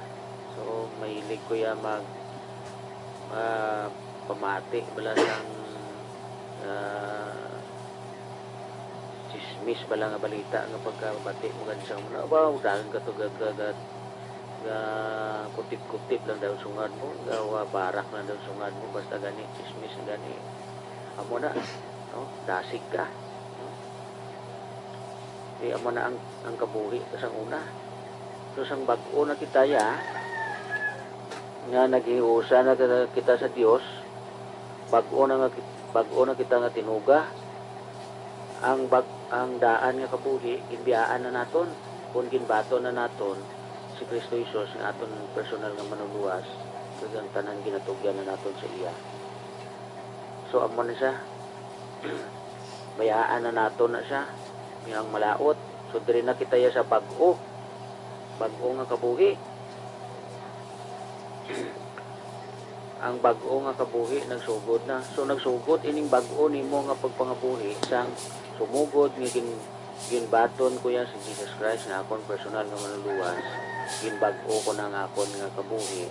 So, mahilig ko ya mag, ah, pamati bala sang, ah, chismis bala nga balita nga pagkabati mo gani sang una. Wow, dagan ka to ga, ga, ga, ga kutip-kutip lang daw sungad mo, ga wa barak lang daw sungad mo, basta gani, chismis gani. Amo na, no? Dasig ka. No? Di amo na ang, ang kabuhi ka sang una. So, sang bag-o na kita ya, nga naghiusa na kita, kita sa Dios, bag-o na nga kit-, bag-o na kita nga tinuga, ang bag-, ang daan nga kabuhi, ginbiyaan na naton, kun ginbaton na naton si Cristo Jesus nga aton personal nga manuluwas, kag ang tanan ginatugyan na naton sa iya. So, amo na siya. Bayaan na naton na siya. Ang malaut. So, diri na kita ya sa bag-o. Bag-o nga kabuhi. Ang bag-o nga kabuhi nagsugod na. So, nagsugod ining bag-o nimo nga pagpangabuhi sang sumugod nga gin-, ginbaton ko ya si Jesus Christ nga akon personal nga manuluwas. Ginbag-o ko na nga akon nga kabuhi.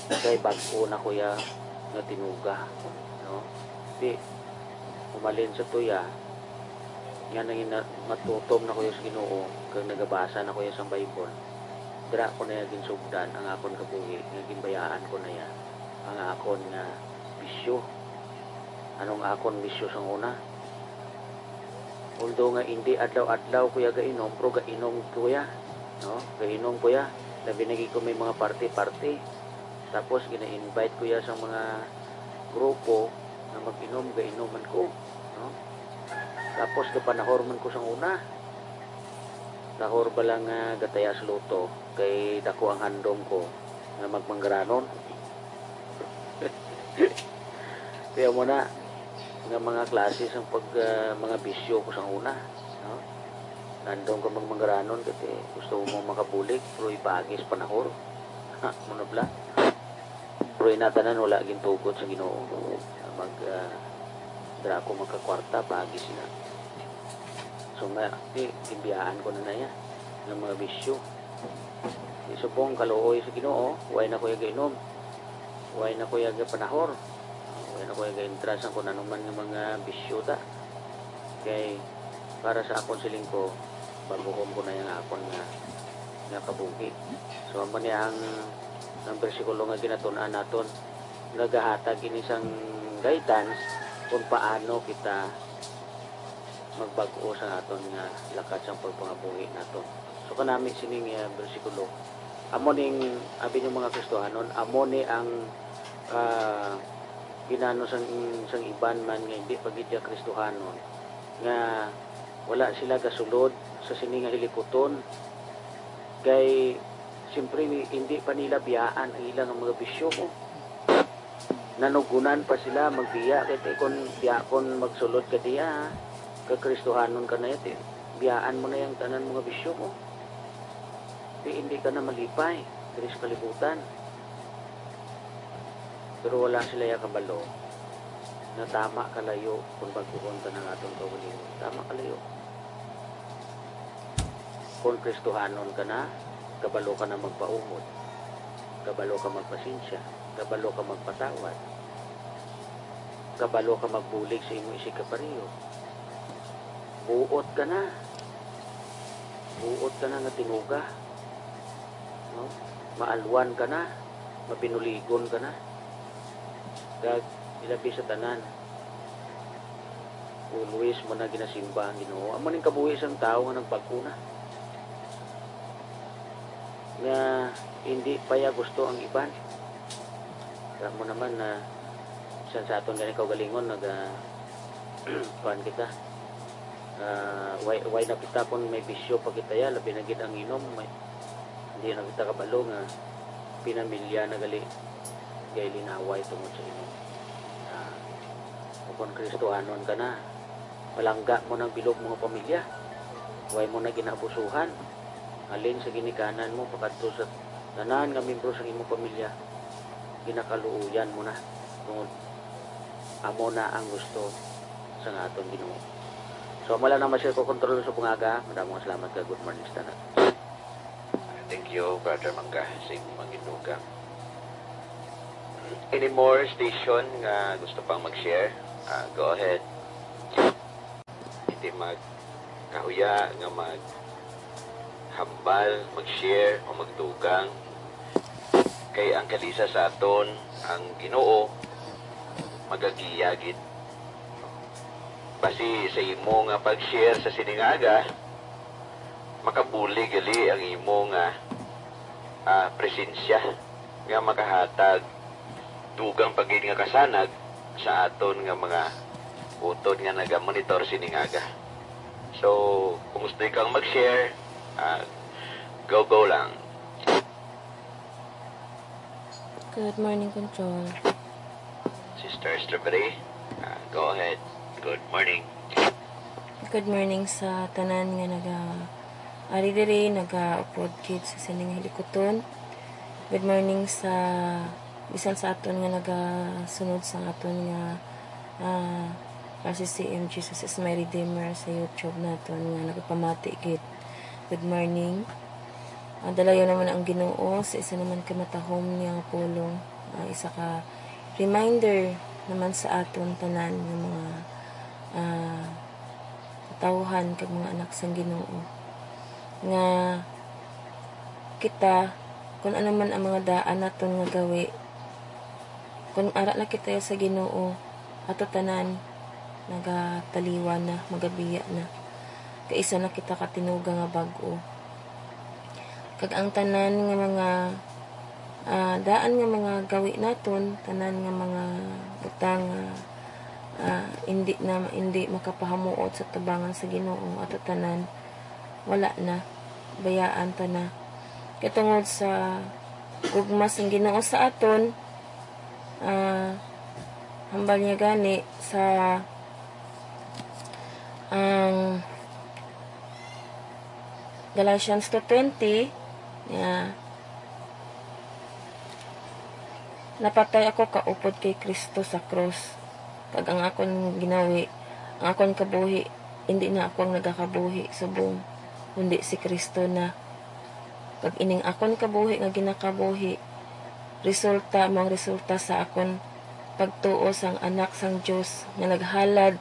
Kay bag-o na ko ya nga tinuga, no? Di, umalin sa tuya, nga nangina-, matutom na ko ya sa Ginoo, kag nagabasa na ko ya sang Bible. Dira ko na ya ginsugdan ang akon kabuhi, nga ginbayaan ko na ya ang akon nga bisyo. Anong akon bisyo sang una? Although nga indi adlaw-adlaw ko ya gainom, pero gainom ko ya, no? Gainom ko ya. Labi na gid kung may mga party-party. Tapos gina-invite ko ya sa mga grupo nga mag-inom, gainom man ko, no? Tapos gapanahor man ko sang una. Tahor bala nga gataya sa lotto, kay dako ang handom ko nga magmanggaranon. Kaya mo na nga mga klase sang pag, ah, mga bisyo ko sang una, no? Nandong ka magmanggaranon kasi gusto mo makabulig, pero ipaagi sa panahor. Ha, mo na bala. Pero ina tanan wala gintugot sa Ginoo. Mag, ah, dira ako magkakwarta, paagi sila. So nga, di, ginbiyaan ko na na iya nga mga bisyo. Di subong kaluoy sa Ginoo, way na ko ya gainom. Way na ko ya gapanahor. Way na ko ya gaentra sa kung ano man nga mga bisyo ta. Kay para sa akon siling ko, baguhon ko na yang akon nga, nga kabuhi. So, amo ni ang, ang bersikulo nga ginatun-an naton, nga gahatag ini sang guidance kung paano kita magbag-o sa aton nga lakat sang pagpangabuhi naton. So, kanami sining, ah, bersikulo, amo ning abi ng mga Kristohanon, amo ni ang, ah, ginano sang, sang iban man nga hindi pa gid siya Kristohanon, nga wala sila gasulod sa sini nga hilikuton, kay siyempre, hindi pa nila biyaan ang ilang mga bisyo mo. Nanugunan pa sila magbiya, kay ti-, kon biya, kon magsulod ka diya, ha, kag Kristohanon ka na, ti-, biyaan mo na yang tanan mga bisyo mo. Ti, hindi ka na malipay diri sa kalibutan. Pero wala sila ya kabalo na tama kalayo kung baguhon ta ng atong kaugalingon. Tama kalayo. Kon Kristohanon ka na, kabalo ka na magpaumod, kabalo ka magpasensya, kabalo ka magpatawad, kabalo ka magbulig sa imo isigkapareho. Buot ka na. Buot ka na nga tinuga. No? Maalwan ka na. Mapinuligon ka na. Kag ilabi sa tanan, always mo na ginasimba ang Ginoo. Amo ning kabuhi sang tawo nga nagbag-o na, nga hindi pa ya gusto ang iban. Alam mo naman na bisan sa aton gani kaugalingon, nag, ah, kuan kita. Ah, why, why na kita kung may bisyo pa kita ya, labi na gid ang inom, may, hindi na kita kabalo nga pinamilya na gali kay linaway tungod sa inom. Ah, o kung Kristohanon ka na, palangga mo nang bilog mo nga pamilya. Why mo na ginaabusuhan? Halin sa ginikanan mo pakadto sa tanan nga membro sa imong pamilya, ginakaluoyan mo na, tungod amo na ang gusto sa nga aton Ginoo. So, amo lang na ma-share ko, Kontrol, sa bungaga. Madamo nga salamat, kag good morning sa tanan. Thank you, Brother Mangga, sa imong mga gindugang. Any more station nga gusto pang mag-share? Ah, go ahead. Hindi magkahuya nga maghambal, mag-share, o magdugang. Kay ang kalisa sa aton, ang Ginoo, magagiya gid. Basi sa imo nga pag-share sa sining aga, makabulig gali ang imo nga, ah, presensya nga makahatag dugang pa gid nga kasanag sa aton nga mga utod nga naga-monitor sining aga. So, kung gusto ikaw mag-share, ah, go, go lang. Good morning, Control. Sister Strawberry, ah, go ahead. Good morning. Good morning sa tanan nga naga-, ari diri, nagaupod gid sa sining hilikuton. Good morning sa bisan sa aton nga nagasunod sa aton nga, ah, R C C M Jesus is My Redeemer sa YouTube naton nga nagapamati gid. Good morning. Ah, dalayon naman ang Ginoo sa isa naman ka matahom niya nga pulong. Ah, isa ka reminder naman sa aton tanan nga mga, ah, katawhan kag mga anak sang Ginoo, nga kita, kun ano man ang mga daan naton nga gawi, kun ara na kita sa Ginoo, ato tanan nagataliwan na, magabiya na. Kaisa na kita katinuga nga bag-o. Kag ang tanan nga mga, ah, daan nga mga gawi naton, tanan nga mga butang nga, ah, indi na, indi makapahamuot sa tubangan sa Ginoo, ato tanan, wala na, bayaan ta na. Kay tungod sa gugma sang Ginoo sa aton, ah, hambal niya gani sa, ang Galatians two twenty, nga, "Napatay ako kaupod kay Kristo sa krus, kag ang akon ginawi, ang akon kabuhi, indi na ako ang nagakabuhi subong, kundi si Kristo na. Kag ining akon kabuhi nga ginakabuhi, resulta, mao ang resulta sa akon pagtuo sang Anak sang Dios nga naghalad,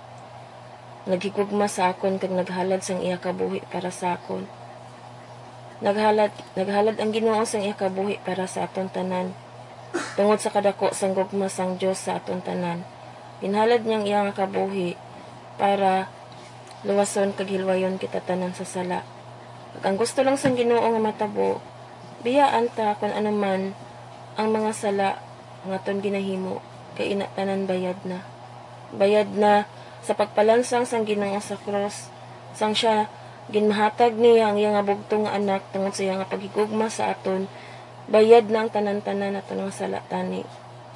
naghigugma sa akon kag naghalad sang iya kabuhi para sa akon." Naghalad, naghalad ang Ginoo sang iya kabuhi para sa aton tanan, tungod sa kadako sang gugma sang Dios sa aton tanan. Ginhalad niya ang iya nga kabuhi para luwason kag hilwayon kita tanan sa sala. Kag ang gusto lang sang Ginoo nga matabo, biyaan ta kun ano man ang mga sala nga aton ginahimo, kay ina tanan bayad na. Bayad na sa pagpalansang sang Ginoo sa krus, sang siya ginmahatag niya ang iya nga bugtong nga anak tungod sa iya nga paghigugma sa aton. Bayad na ang tanan-tanan naton nga sala tani.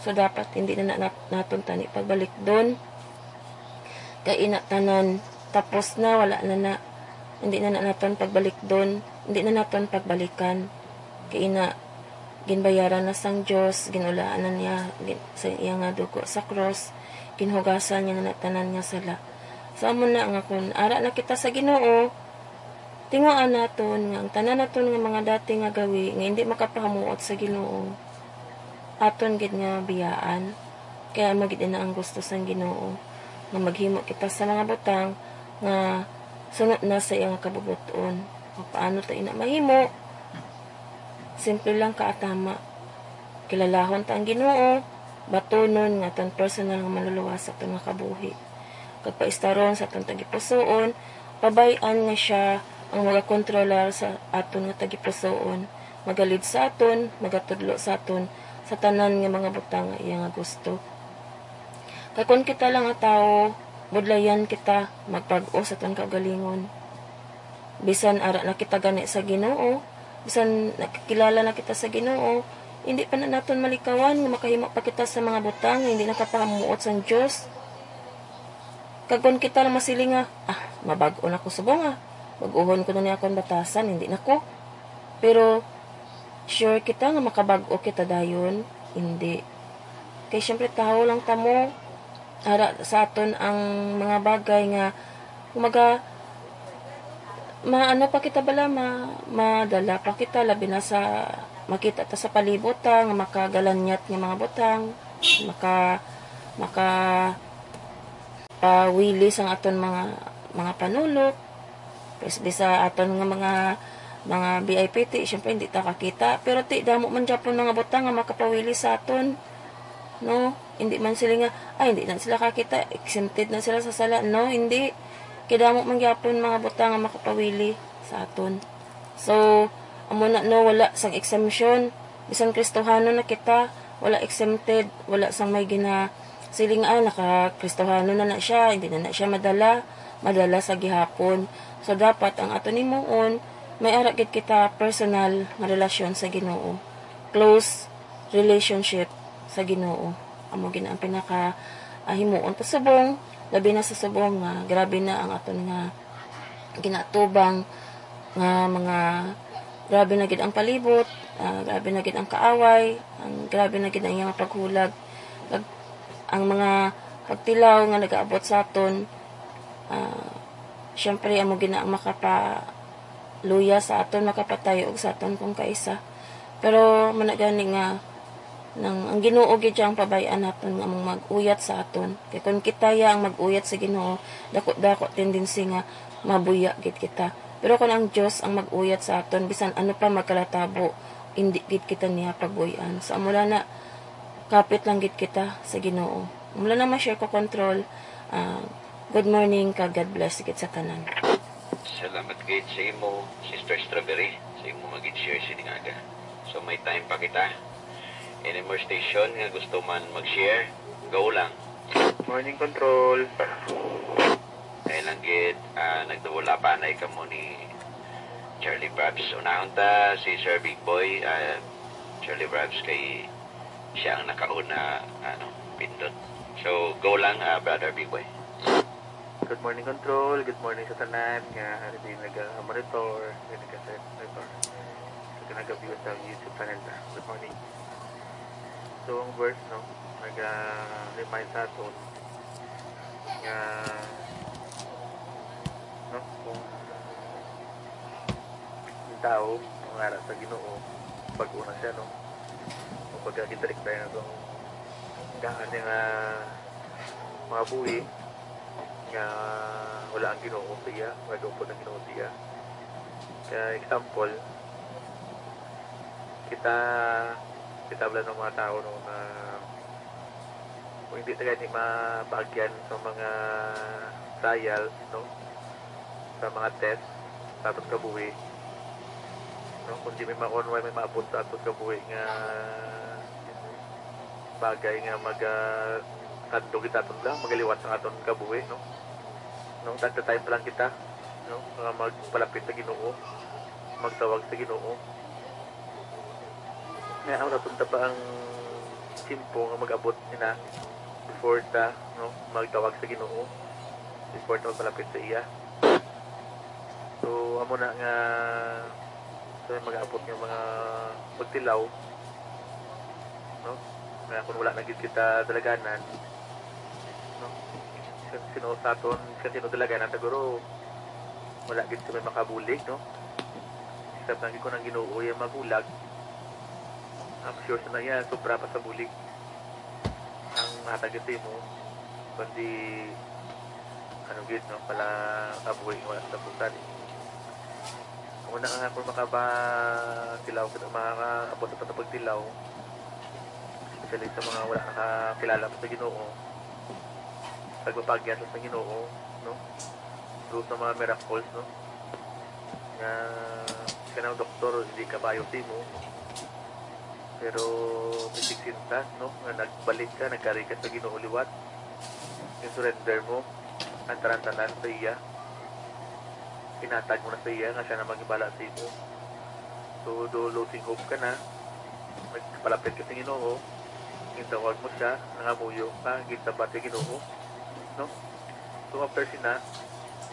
So, dapat hindi na, na naton tani pagbalikdon. Kay ina tanan, tapos na, wala na na. Hindi na, na naton pagbalikdon, hindi na naton pagbalikan. Kay ina, ginbayaran na sang Dios, ginulaan na niya gin-, sa iya nga dugo sa krus, ginhugasan niya na tanan nga sala. So, amo na nga kun ara na kita sa Ginoo, Tinguhaan naton nga ang tanan naton nga mga dati nga gawi nga indi makapahamuot sa Ginoo, aton gid nga biyaan. Kay amo gid ina ang gusto sang Ginoo, nga maghimo kita sa mga butang nga sunod na sa iya nga kabubot-on. Paano ta ina mahimo? Simple lang ka atama. Kilalahon ta ang Ginoo, batunon nga aton personal nga manluluwas sa aton nga kabuhi. Kag paistaron sa aton tagipusoon, pabay-an nga siya ang magakontrolar sa aton nga tagipusoon, magalid sa aton, magatudlo sa aton sa tanan nga mga butang nga iya nga gusto. Kay kon kita lang nga tawo, budlayan kita, magbag-o sa aton kaugalingon. Bisan ara na kita gani sa Ginoo, bisan nakakilala na kita sa Ginoo, hindi pa na naton malikawan nga makahimo pa kita sa mga butang nga hindi nakapahamuot sang Dios. Kag kon kita lang masiling nga, "Ah, mabag-o na ko subong, ah. Bag-ohon ko na ni akon batasan, hindi na ko." Pero sure kita nga makabag-o kita dayon? Hindi. Kay siyempre tawo lang ta mo. Ara sa aton ang mga bagay nga, kumaga, maano pa kita bala, ma-, madala pa kita, labi na sa makita ta sa palibot ta nga makagalanyat nga mga butang, maka-, maka-, pawili sang aton mga, mga panulok. Pues, bisa aton nga mga, mga V I P ti, syempre, hindi ta kakita. Pero ti, damo man gyapon mga butang nga makapawili sa aton. No? Hindi man sila nga, ay, hindi na sila kakita, exempted na sila sa sala. No, hindi. Kay damo man gyapon mga butang nga makapawili sa aton. So, amo na, no, wala sang exemption. Bisan Kristohanon na kita, wala exempted, wala sang may gina-, siling, "Ah, naka-Kristohanon na na siya, hindi na na siya madala, madala sa gihapon." So, dapat ang aton himuon, may ara gid kita personal nga relasyon sa Ginoo. Close relationship sa Ginoo. Amo gid ang pinaka, ah, himuon ta subong, labi na sa subong nga grabe na ang aton nga ginatubang nga mga, grabe na gid ang palibot, ah, grabe na gid ang kaaway, ang grabe na gid ang iyang paghulag. Kag ang mga pagtilaw nga nagaabot sa aton, ah, syempre, amo gid na ang makapaluya sa aton, makapatayo og sa aton kung kaisa. Pero mana gani nga nang ang Ginoo gid siya ang pabay-an naton nga among mag-uyat sa aton. Kay kung kita ya ang mag-uyat sa Ginoo, dako-dako tendency nga mabuya gid kita. Pero kung ang Dios ang mag-uyat sa aton, bisan ano pa magkalatabo, indi gid kita niya pagbuy-an. So, amo lang na, kapit lang gid kita sa Ginoo. Amo lang na ma-share ko, Control. Ah, good morning, kag God bless gid sa tanan. Salamat gid sa imo, Sister Strawberry, sa imo nga gid share sining aga. So, may time pa kita. Any more station nga gusto man mag-share, go lang. Morning, Control. Kay lang gid, ah, nagdawala pa anay kamo ni Charlie Brabs. Unahon ta si Sir Big Boy, ah, Charlie Brabs, kay siya ang nakauna, ano, pindot. So, go lang, ah, Brother Big Boy. Good morning, Control. Good morning sa tanan nga ari din naga-monitor, nga naga-monitor, nga naga-view sa YouTube channel ta. Good morning. So, ang verse, no, naga-remind sa aton nga, no, kung ang tao, ang ara sa Ginoo, bag-o na siya, no? Kung pagka gitarik tayo na itong daan niya nga mga buhi, nga wala ang Ginoo sa iya, wala daw po ang Ginoo sa iya. Kaya example, kita, kita wala ng mga tao, no, na kung hindi ta gani mabagyan sa mga trials, no, sa mga test sa aton kabuhi, no, kung di may makuha, may maabot sa aton kabuhi nga bagay nga mag, ah, tandog kita aton lang, magaliwat sa aton kabuhi, no? No, tagda time pa lang kita, no, nga magpalapit sa Ginoo, magtawag sa Ginoo. Nga ang napunta pa ang tiyempo nga mag-abot nila before ta, no, magtawag sa Ginoo, before ta magpalapit sa iya. So, amo na nga sa mag-abot nga mga pagtilaw, no? Nga kung wala na gid kita dalaganan, no? Sin-, sino sa aton, sin-, sino dalaganan, siguro, Wala gid kami makabulig, no? Except lagi ko nang Ginoo yung mabulag. I'm sure sa na iya, sobra pa sa bulig ang hatag sa imo. Kundi, ano gid, no? Pala kabuhi nga wala sa busan. Una nga ako makapatilaw, makaabot sa pagtilaw. Especially sa mga wala nakakilala pa sa Ginoo. Pagpapagyan sa Ginoo, no? Through sa mga miracles, no? Nga, kanang doktor, hindi ka bayo sa imo. Pero, may sigsinta, no? Nga nagbalik ka, nagkari ka sa Ginoo liwat. Yung surrender mo, ang tanan-tanan sa iya. Inatag mo na sa iya, nga siya na magbala sa imo. So, do losing hope ka na. Nagpalapit ka sa Ginoo. Gintawag mo siya, nangamuyo ka, ginsabat ka Ginoo. No? So, after sina,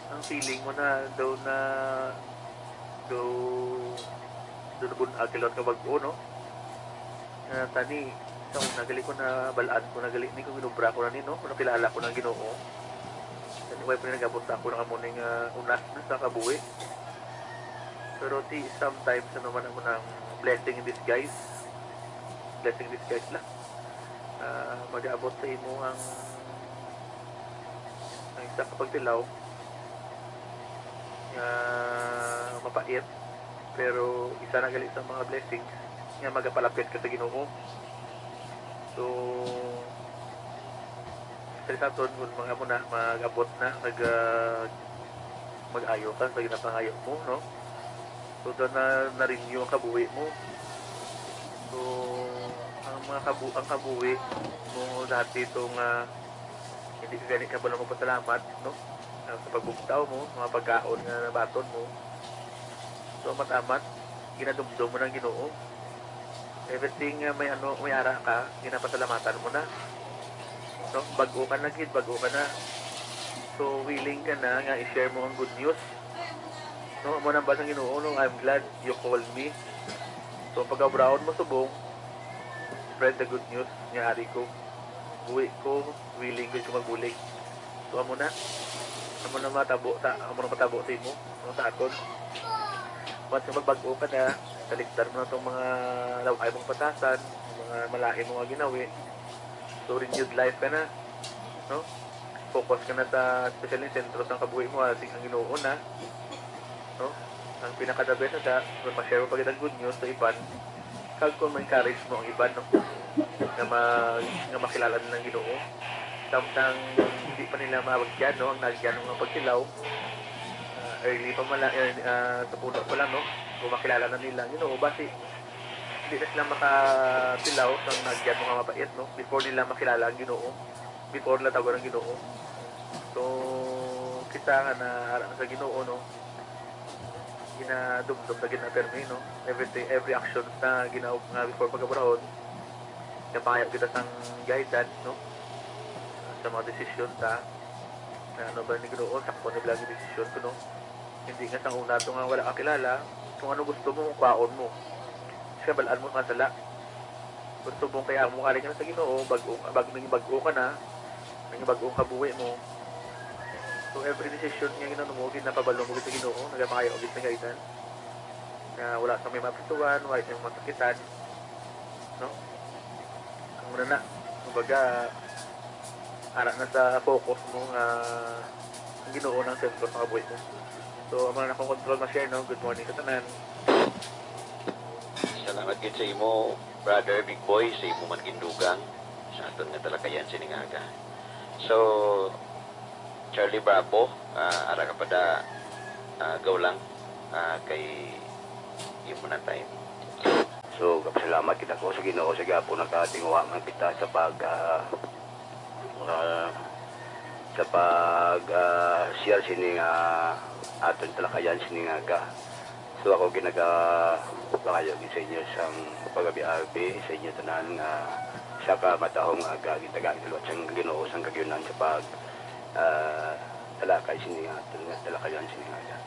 ang feeling mo na daw na, daw, daw nabun-ag ka liwat nga bag-o, no? Nga tani, sa una gali ko na balaan ko na gali ni, kung ginubra ko na ni, no? Kung nakilala ko na ang Ginoo. Tani, way pa ni nagabot sa ako na amo ni nga unas na sa kabuhi. Pero ti, sometimes, ano man, amo nang blessing in disguise. Blessing in disguise lang. Ah, mag-aabot sa imo ang, ang isa ka pagtilaw nga mapait, pero isa na gali sa mga blessings nga magapalapit ka sa Ginoo. So, sa sa aton, kung mga mo na, mag-abot na, mag, ah, mag-ayo ka sa ginapangayo mo, no? So, doon na, na-renew ang kabuhi mo. So, ang mga kabu-, ang kabuhi mo dati ito nga hindi ka gani ka pala magpasalamat, no? Ah, sa pagbugtaw mo, mga pagkaon nga nabaton mo. So, amat-amat, ginadumdom mo ng Ginoo. Everything nga may ano, may ara ka, ginapasalamatan mo na. No? Bag-o ka na gid, bag-o ka na. So, willing ka na nga i-share mo ang good news. No, amo nang basa ng Ginoo, no, "I'm glad you called me." So, pag-abraon mo subong, spread the good news nga ari ko. Buhi ko, willing ko, ko magbulig. So, amo na. Amo na matabo ta, amo na matabo sa imo, no, sa aton. Once nga magbag-o ka na, kaligtan mo na tong mga law-ay mong patasan, mga malain mo nga ginawi. So, renewed life ka na, no? Focus ka na sa, especially sentro sa kabuhi mo, ah, sing ang Ginoo na, no? Ang pinaka the best na sa, kung ma-share mo pa gid ang good news sa iban, kag kung ma-encourage mo ang iban, no? Nga ma-, nga makilala nila ang Ginoo. Samtang hindi pa nila maabagyan, no? Ang nagyan nga pagtilaw, ah, early pa man lang, eh, ah, sa puno pa lang, no? Kung makilala na nila ang Ginoo, basi hindi na sila makatilaw sa nagyan mo nga mapait, no? Before nila makilala ang Ginoo, before nila tawgan ang Ginoo. So, kita nga na ara na sa Ginoo, no? Ginadumdom na gid na permi, no? Everything, every actions na ginaw-, nga before pagkabarahon, napangayo kita sang guidance, no? Sa mga desisyon ta, na ano ba ni Ginoo, sakto ni ba ang desisyon ko, no? Hindi nga sang una to nga wala ka kilala, kung ano gusto mo, kwaon mo. Siya, balaan mo nga sala. Gusto mo kaya mo kali ka na sa Ginoo, bag-o, bag-, naging bag-o ka na, naging bag-o ang kabuhi mo. So, every decision nga ginano mo, ginapabalo mo gid sa Ginoo, nagapangayo gid sa guidance. Nga wala sa may maapektuhan, wala sa may masakitan. No? Ang muna na, kumbaga, ara na sa focus mo nga ang Ginoo nang sentro sa kabuhi mo. So, amo na akong control ma-share, no? Good morning sa tanan. Salamat gid sa imo, Brother Big Boy, sa imo man gindugang sa aton nga talakayan sining aga. So, Charlie Bravo, ah, ara ka pa da, ah, go lang, ah, kay imo na time. So, salamat kita ko sa Ginoo sa gihapon nakatinguha man kita sa pag, ah, ah, sa pag, ah, share sini nga aton talakayan sini nga aga. So, ako ginaga-, pangayo gid sa inyo sang pagabi-abi, sa inyo tanan nga sa kamatahong aga, gitagaan sa liwat sang Ginoo sang kagihunan sa pag, ah, talakay sini nga aton nga talakayan sini nga aga.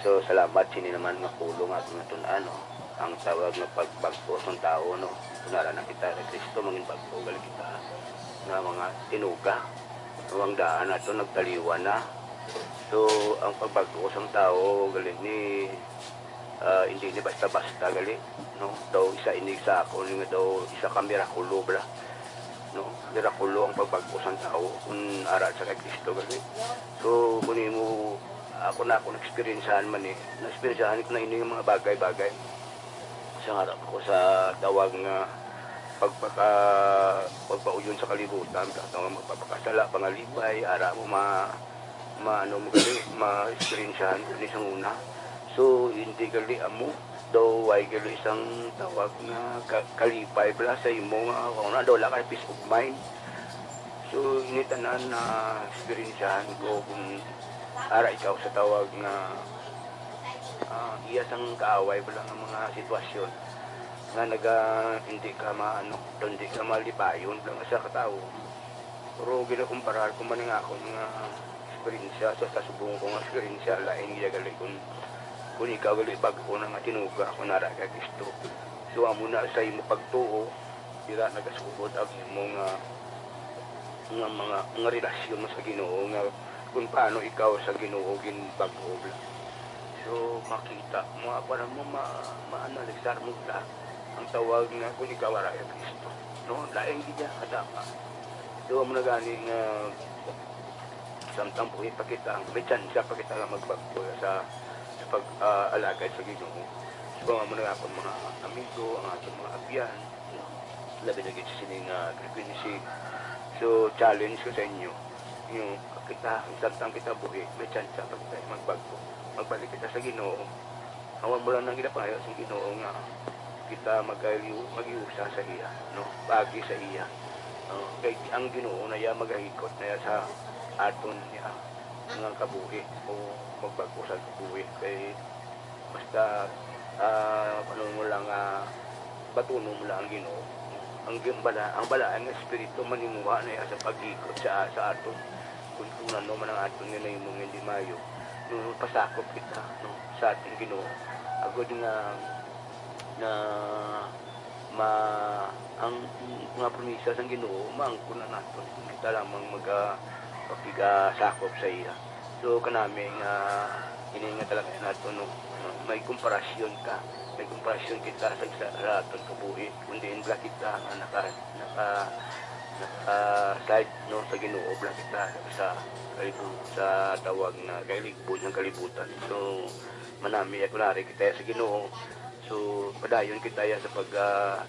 So, salamat sini naman nga pulong nga aton nga tun-an, no? Ang tawag nga pagbag-o sang tawo, no? Kunara na kita kay Cristo, mangin bag-o gali kita nga mga tinuga. Ang daan nato nagtaliwan na. So, ang pagbag-o sang tawo gali ni, ah, hindi ni basta-basta gali, no? Daw isa ini sa ako nga daw isa ka mirakulo bala, no? Mirakulo ang pagbag-o sang tawo kung ara sa kay Cristo gali. So, kung imo, ako na, ako na-experiencehan man eh. Na-experiencehan ko na ini nga mga bagay-bagay. Sa harap ko sa tawag nga pagpaka-, pagpauyon sa kalibutan, sa tawag magpapakasala, pangalipay, ara mo ma-, ma-, ano mo gali, ma-experiencehan ko ni sa una. So, hindi gali amo, daw way gali isang tawag nga ka-, kalipay bala sa imo nga, kung ano, daw wala ka peace of mind. So, ini tanan na experiencehan ko kung ara ikaw sa tawag nga, ah, iya sang kaaway bala nga mga sitwasyon nga naga-, hindi ka maano, hindi ka malipayon lang sa katawo. Pero ginakumparar ko man nga akon nga eksperyensya sa, sa subong ko nga eksperyensya, lain gid gali kun, kun ikaw gali bag-o na nga tinuga, kun ara kay Kristo. So, amo na sa imo pagtuo, dira nagasugod ang imo nga, nga mga, nga relasyon mo sa Ginoo, nga kung paano ikaw sa Ginoo ginbag-o. So, makita mo, ah, para mo ma-, ma-analisar mo ta ang tawag nga kung ikaw ara kay Kristo, no? Lain gid niya kadama. So, amo na gani nga samtang buhi pa kita, may tsansa pa kita nga magbag-o sa, sa pag, ah, alagad sa Ginoo. So, amo na nga akong mga amigo, ang ating mga abyan, labi na gid sa sini nga frequency. So, challenge ko sa inyo. Yung kita, samtang kita buhi, may tsansa pa kita magbag-o. Magbalik kita sa Ginoo. Awan mo lang nang ginapangayo sa Ginoo nga kita magayu-, maghiusa sa iya, no? Paagi sa iya. No? Kay ang Ginoo na iya magahikot na iya sa aton niya nga kabuhi o magbag-o sa kabuhi. Kay basta, ah, ano mo lang, ah, batunon mo lang ang Ginoo. Ang gin-, bala-, ang balaan nga espiritu manimuha na iya sa paghikot sa, sa aton. Kung, kung ano man ang aton nga nahimo nga hindi maayo, no, pasakop kita, no, sa ating Ginoo. Agod nga, na ma-, ang mga promisa sang Ginoo, maangkon na naton kung kita lamang maga-, makigasakop sa iya. So, kanami nga, ini nga talaga naton, no, may komparasyon ka, may komparasyon kita sa, sa, sa aton kabuhi, kung diin bala kita nga naka-, naka-, naka-side, no, sa Ginoo bala kita sa kalibu-, sa tawag nga kailigbon sang kalibutan. So, manami ako nari kita sa Ginoo. So, padayon kita ya sa pag, ah,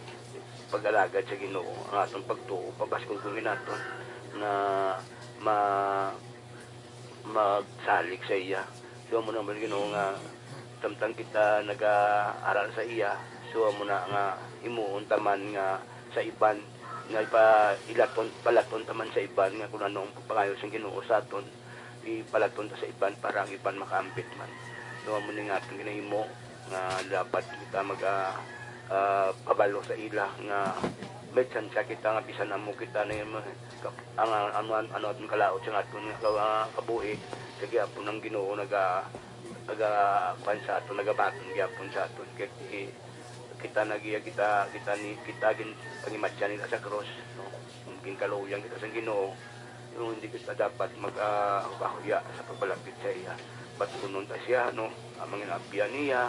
pag-alagad sa Ginoo, ang aton pagtuo, pabaskog gid naton nga ma-, magsalig sa iya. So, amo na man, Ginoo, nga samtang kita nagaaral sa iya, so, amo na nga himuon ta man nga sa iban, nga ipa-, ilaton, palaton ta man sa iban nga kung ano ang pangayo sang Ginoo sa aton, ipalaton ta sa iban para ang iban makaambit man. So, amo ni nga aton ginahimo nga dapat kita mag, ah, ah, pabalo sa ila nga may tsansa kita nga bisan amo kita na yung mga kap-, ang, ang, ano, ano, aton kalaot sa aton nga ka-, ah, kabuhi, sa gihapon ang Ginoo naga-, naga-, kuwan sa aton, nagabaton gihapon sa aton. Kay kita nagi-, kita, kita ni, kita gin-, pangimatyan nila sa krus, no? Ginkaluyan kita sa Ginoo, no, hindi kita dapat mag, ah, kahuya sa pagpalapit sa iya. Batunon ta siya, no? Ang mga inaabyan niya,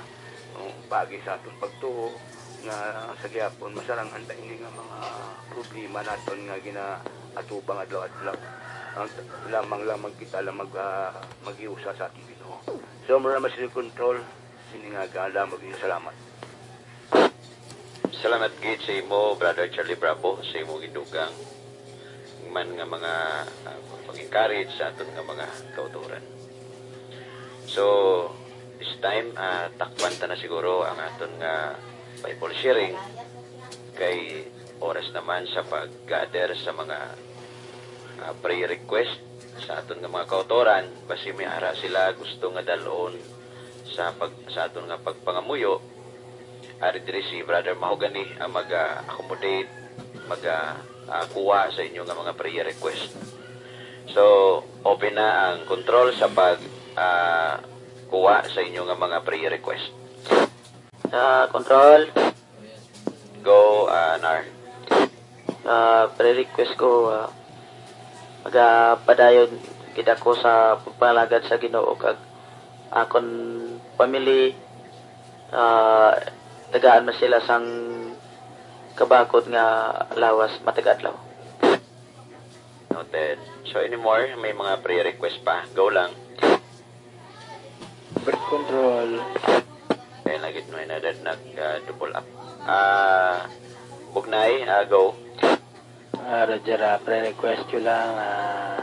no? Paagi sa aton pagtuo, nga sa gihapon, masarangan ta ini nga mga problema naton nga ginaatubang adlaw-adlaw. Ang lamang lang magkita lang mag, ah, maghiusa sa aton Ginoo. So, mura mas control, sini nga gala, mag salamat. Salamat gid sa imo, Brother Charlie Bravo, sa imong gidugang man nga mga, ah, pag-encourage sa aton nga mga kautoran. So, this time, ah, takpan ta na siguro ang aton nga Bible sharing kay oras naman sa pag-gather sa mga, ah, prayer request sa aton nga mga kautoran. Basi may ara sila gusto nga dalon sa pag-, sa aton nga pagpangamuyo. Ari diri si Brother Mahogany ang mag, ah, accommodate, mag, ah, ah, kuha sa inyo nga mga prayer request. So, open na ang control sa pag, ah, kuha sa inyo nga mga prayer request. Ah, control. Go, ah, Nar. Ah, prayer request ko, ah, magapadayon Gid ako sa pagpalagad sa Ginoo kag akon family, ah, tagaan man sila sang kabakod nga lawas matag adlaw. Noted. So, any more? May mga prayer request pa? Go lang. Birth control. Kaya lagi na na nag, ah, double up. Ah, Bugnay, ah, go. Ah, Roger, ah, pre-request ko lang, ah,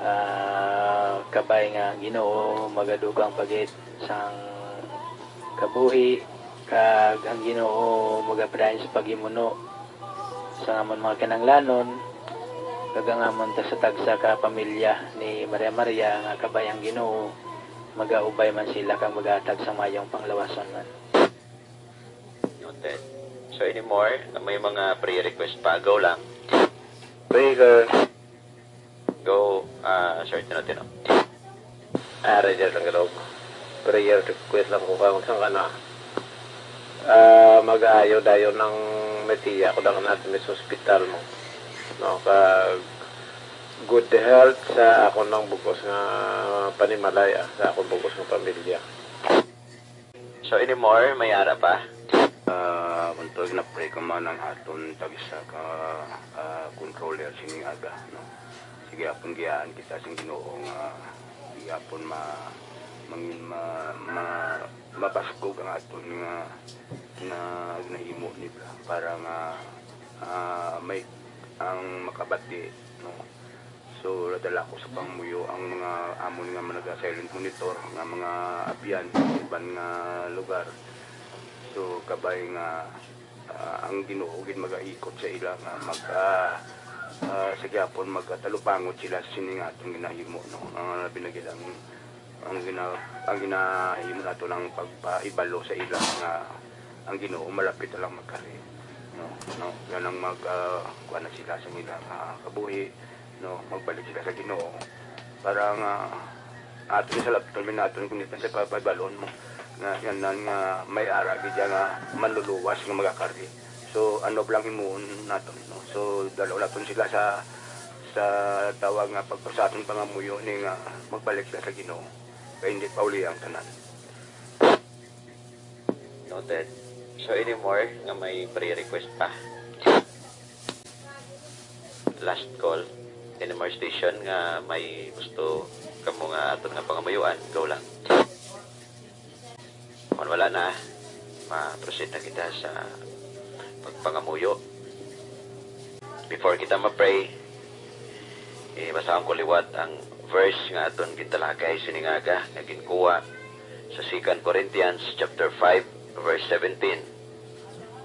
ah, kabay nga ang Ginoo magadugang pagit sang kabuhi, kag ang Ginoo magabrain sa paghimuno sa amon mga kinahanglanon, kag ang amon tagsa-tagsa ka pamilya ni Maria Maria, nga kabay ang Ginoo magaubay man sila kag maghatag sa mayong panglawason man. Noted. So, any more? May mga prayer request pa? Go lang. Prayer. Go, ah, Sir Tino Tino. Ah, Roger Tagalog. Prayer request lang ko kang sang kana. Ah, mag-aayo dayon ang metiya ko daw natin sa hospital mo. No, kag good health sa akon nang bugos nga panimalay, ah, sa akon bugos nga pamilya. So, any more? May ara pa? Ah, kung tuig na pray ko man ang aton tagsa ka, ah, controller sining aga, no? Sige, apon giyaan kita sing Ginoo nga gihapon ma-, mangin-, ma-, ma-, mabaskog ang aton nga, nga ginahimo nila para nga, ah, may ang makabati, no? So, nadala ko sa pangamuyo ang mga amon nga mga silent monitor nga mga abyan sa iban nga lugar. So, kabay nga, ah, ang Ginoo gid magaikot sa ila nga mag, ah, ah, sa gihapon magkatalupangot sila sa sini nga atong ginahimo, no? Ang labi na gid ang, ang gina-, ang ginahimo nato lang pagpaibalo sa ila nga ang Ginoo malapit na lang magkari, no? No? Yan ang mag, ah, kuha na sila sa ila nga kabuhi, no? Magbalik sila sa Ginoo para nga aton sa labton mi naton kundi sa papabalon mo nga yan nga may ara gid nga manluluwas nga magakari. So, ano lang himuon naton, no? So, dalaw naton sila sa, sa tawag nga pagpasaton pangamuyo ni nga magbalik sila sa Ginoo, kay hindi pa uli ang tanan. Noted. So, any more nga may prayer request pa? Last call. Any more station nga may gusto kamo nga aton nga pangamuyoan? Go lang. Kung wala na, ma-proceed na kita sa pagpangamuyo. Before kita ma-pray, eh, basahon ko liwat ang verse nga aton gintalakay sining aga nga ginkuha sa Second Corinthians chapter five, verse seventeen.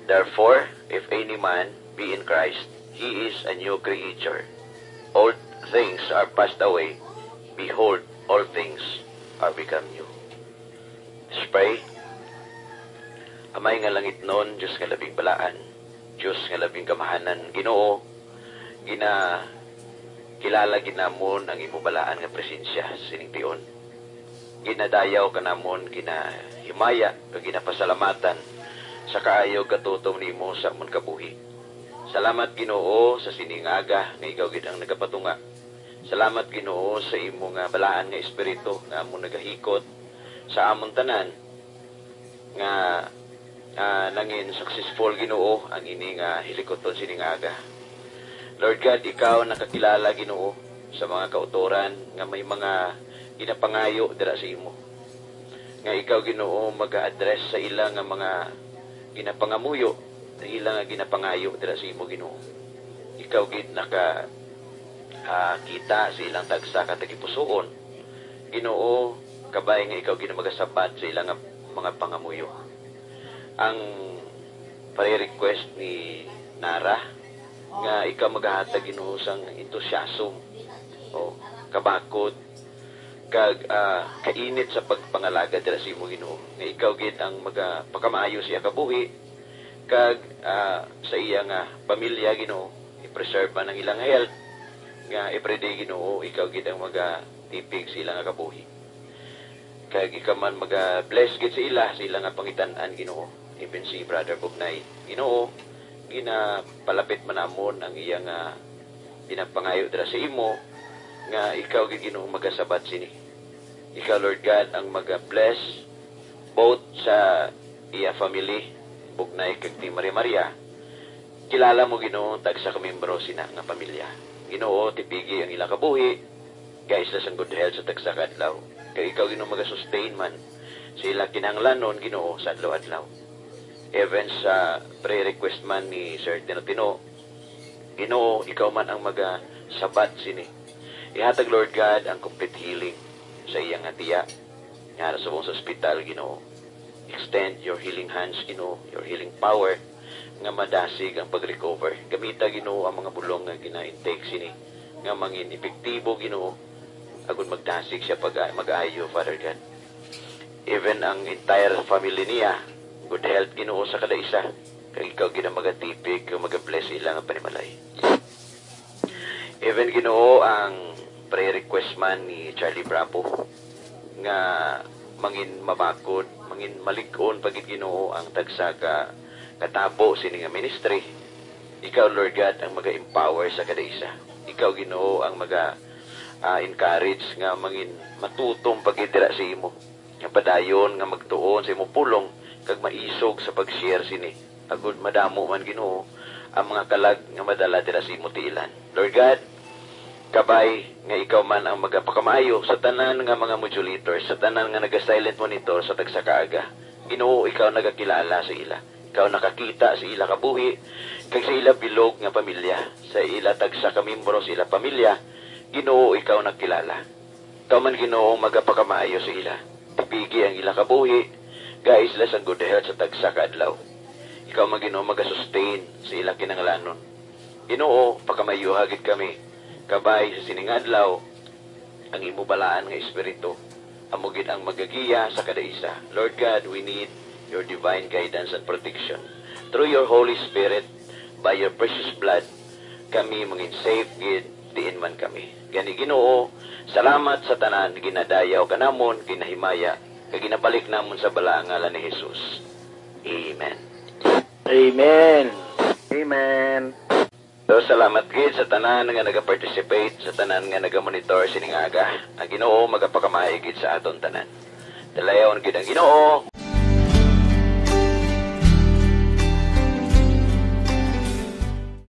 Therefore, if any man be in Christ, he is a new creature. Old things are passed away. Behold, all things are become new. Let's pray. Amay nga langitnon, Dios nga labing balaan, Dios nga labing gamahanan, Ginoo, ginakilala gid namon ang imo balaan nga presensya sining tion. Ginadayaw ka namon, ginahimaya kag ginapasalamatan sa kaayo katutom nimo sa amon kabuhi. Salamat, Ginoo, sa sini nga aga nga ikaw gid ang nagapatunga. Salamat, Ginoo, sa imo nga balaan nga Espiritu nga amo nagahikot sa amon tanan nga, ah, nangin successful, Ginoo, ang ini nga hilikuton sini nga aga. Lord God, ikaw nakakilala, Ginoo, sa mga kautoran nga may mga ginapangayo dira sa imo. Nga ikaw, Ginoo, mag-address sa ila nga mga ginapangamuyo, sa ila nga ginapangayo dira sa imo, Ginoo. Ikaw gid naka, ah, kita sa ilang tagsa ka tagipusoon. Ginoo, kabay nga ikaw gid magasabat sa ila nga mga pangamuyo. Ang prayer request ni Nara, nga ikaw magahatag, Ginoo, sang enthusiasm, o kabakod, kag, ah, kainit sa pagpangalagad dira sa imo, Ginoo, nga ikaw gid ang magapakamaayo sa iya kabuhi, kag, ah, sa iya nga pamilya, Ginoo, i-preserve man ang ilang health, nga everyday, Ginoo, ikaw gid ang magatipig sa ila nga kabuhi. Kag ikaw man maga-bless gid sa ila, sa ila nga pangitan-an, Ginoo. Even si Brother Bugnay, Ginoo, ginapalapit man namon ang iya nga pinapangayo dira sa imo, nga ikaw gid, Ginoo, magasabat sini. Ikaw, Lord God, ang maga-bless both sa iya family, Bugnay kag Team Maria Maria. Kilala mo, Ginoo, ang tagsa ka miyembro sina nga pamilya. Ginoo, tipigi ang ila kabuhi, guide sila sang good health sa tagsa ka adlaw. Kag ikaw, Ginoo, magasustain man sa ila kinahanglanon, Ginoo, sa adlaw-adlaw. Even sa prayer request man ni Sir Tino-Tino, Ginoo, ikaw man ang magasabat sini. Ihatag, Lord God, ang complete healing sa iya nga tiya nga subong sa ospital, Ginoo. Extend your healing hands, Ginoo, your healing power, nga madasig ang pag-recover. Gamita, Ginoo, ang mga bulong nga gina-intake sini nga mangin epektibo, Ginoo, agud magdasig siya pag mag-ayo, Father God. Even ang entire family niya, good health, Ginoo, sa kada isa. Kag ikaw gid ang magatipig kag magabless sa ila nga panimalay. Even, Ginoo, ang prayer request man ni Charlie Bravo nga mangin mabakod, mangin malig-on pa gid, Ginoo, ang tagsa ka katabo sini nga ministry. Ikaw, Lord God, ang maga-empower sa kada isa. Ikaw, Ginoo, ang maga, ah, encourage nga mangin matutom pa gid dira sa imo, nga padayon nga magtuon sa imo pulong kag maisog sa pag-share sini, agud madamo man, Ginoo, ang mga kalag nga madala dira sa imo tiilan. Lord God, kabay nga ikaw man ang magapakamaayo sa tanan nga mga modulator, sa tanan nga naga-silent monitor sa tagsa ka aga. Ginoo, ikaw nagakilala sa ila. Ikaw nakakita sa ila kabuhi kag sa ila bilog nga pamilya, sa ila tagsa ka miyembro sa ila pamilya. Ginoo, ikaw nagkilala. Ikaw man, Ginoo, magapakamaayo sa ila. Tipigi ang ila kabuhi, gai sila sang good health sa tagsa ka adlaw. Ikaw man, Ginoo, magasustain sa ila kinahanglanon. Ginoo, pakamaayuha gid kami. Kabay sa sining adlaw, ang imo balaan nga Espiritu amo gid ang magagiya sa kada isa. Lord God, we need your divine guidance and protection. Through your Holy Spirit, by your precious blood, kami mangin safe gid diin man kami. Gani, Ginoo, salamat sa tanan ginadayaw kanamon, ginahimaya, kag ginabalik namon sa balaang ngalan ni Jesus. Amen. Amen. Amen. So, salamat gid sa tanan nga nagaparticipate, sa tanan nga nagamonitor sining aga. Ang Ginoo magapakamaayo gid sa aton tanan. Dalayawon gid ang Ginoo.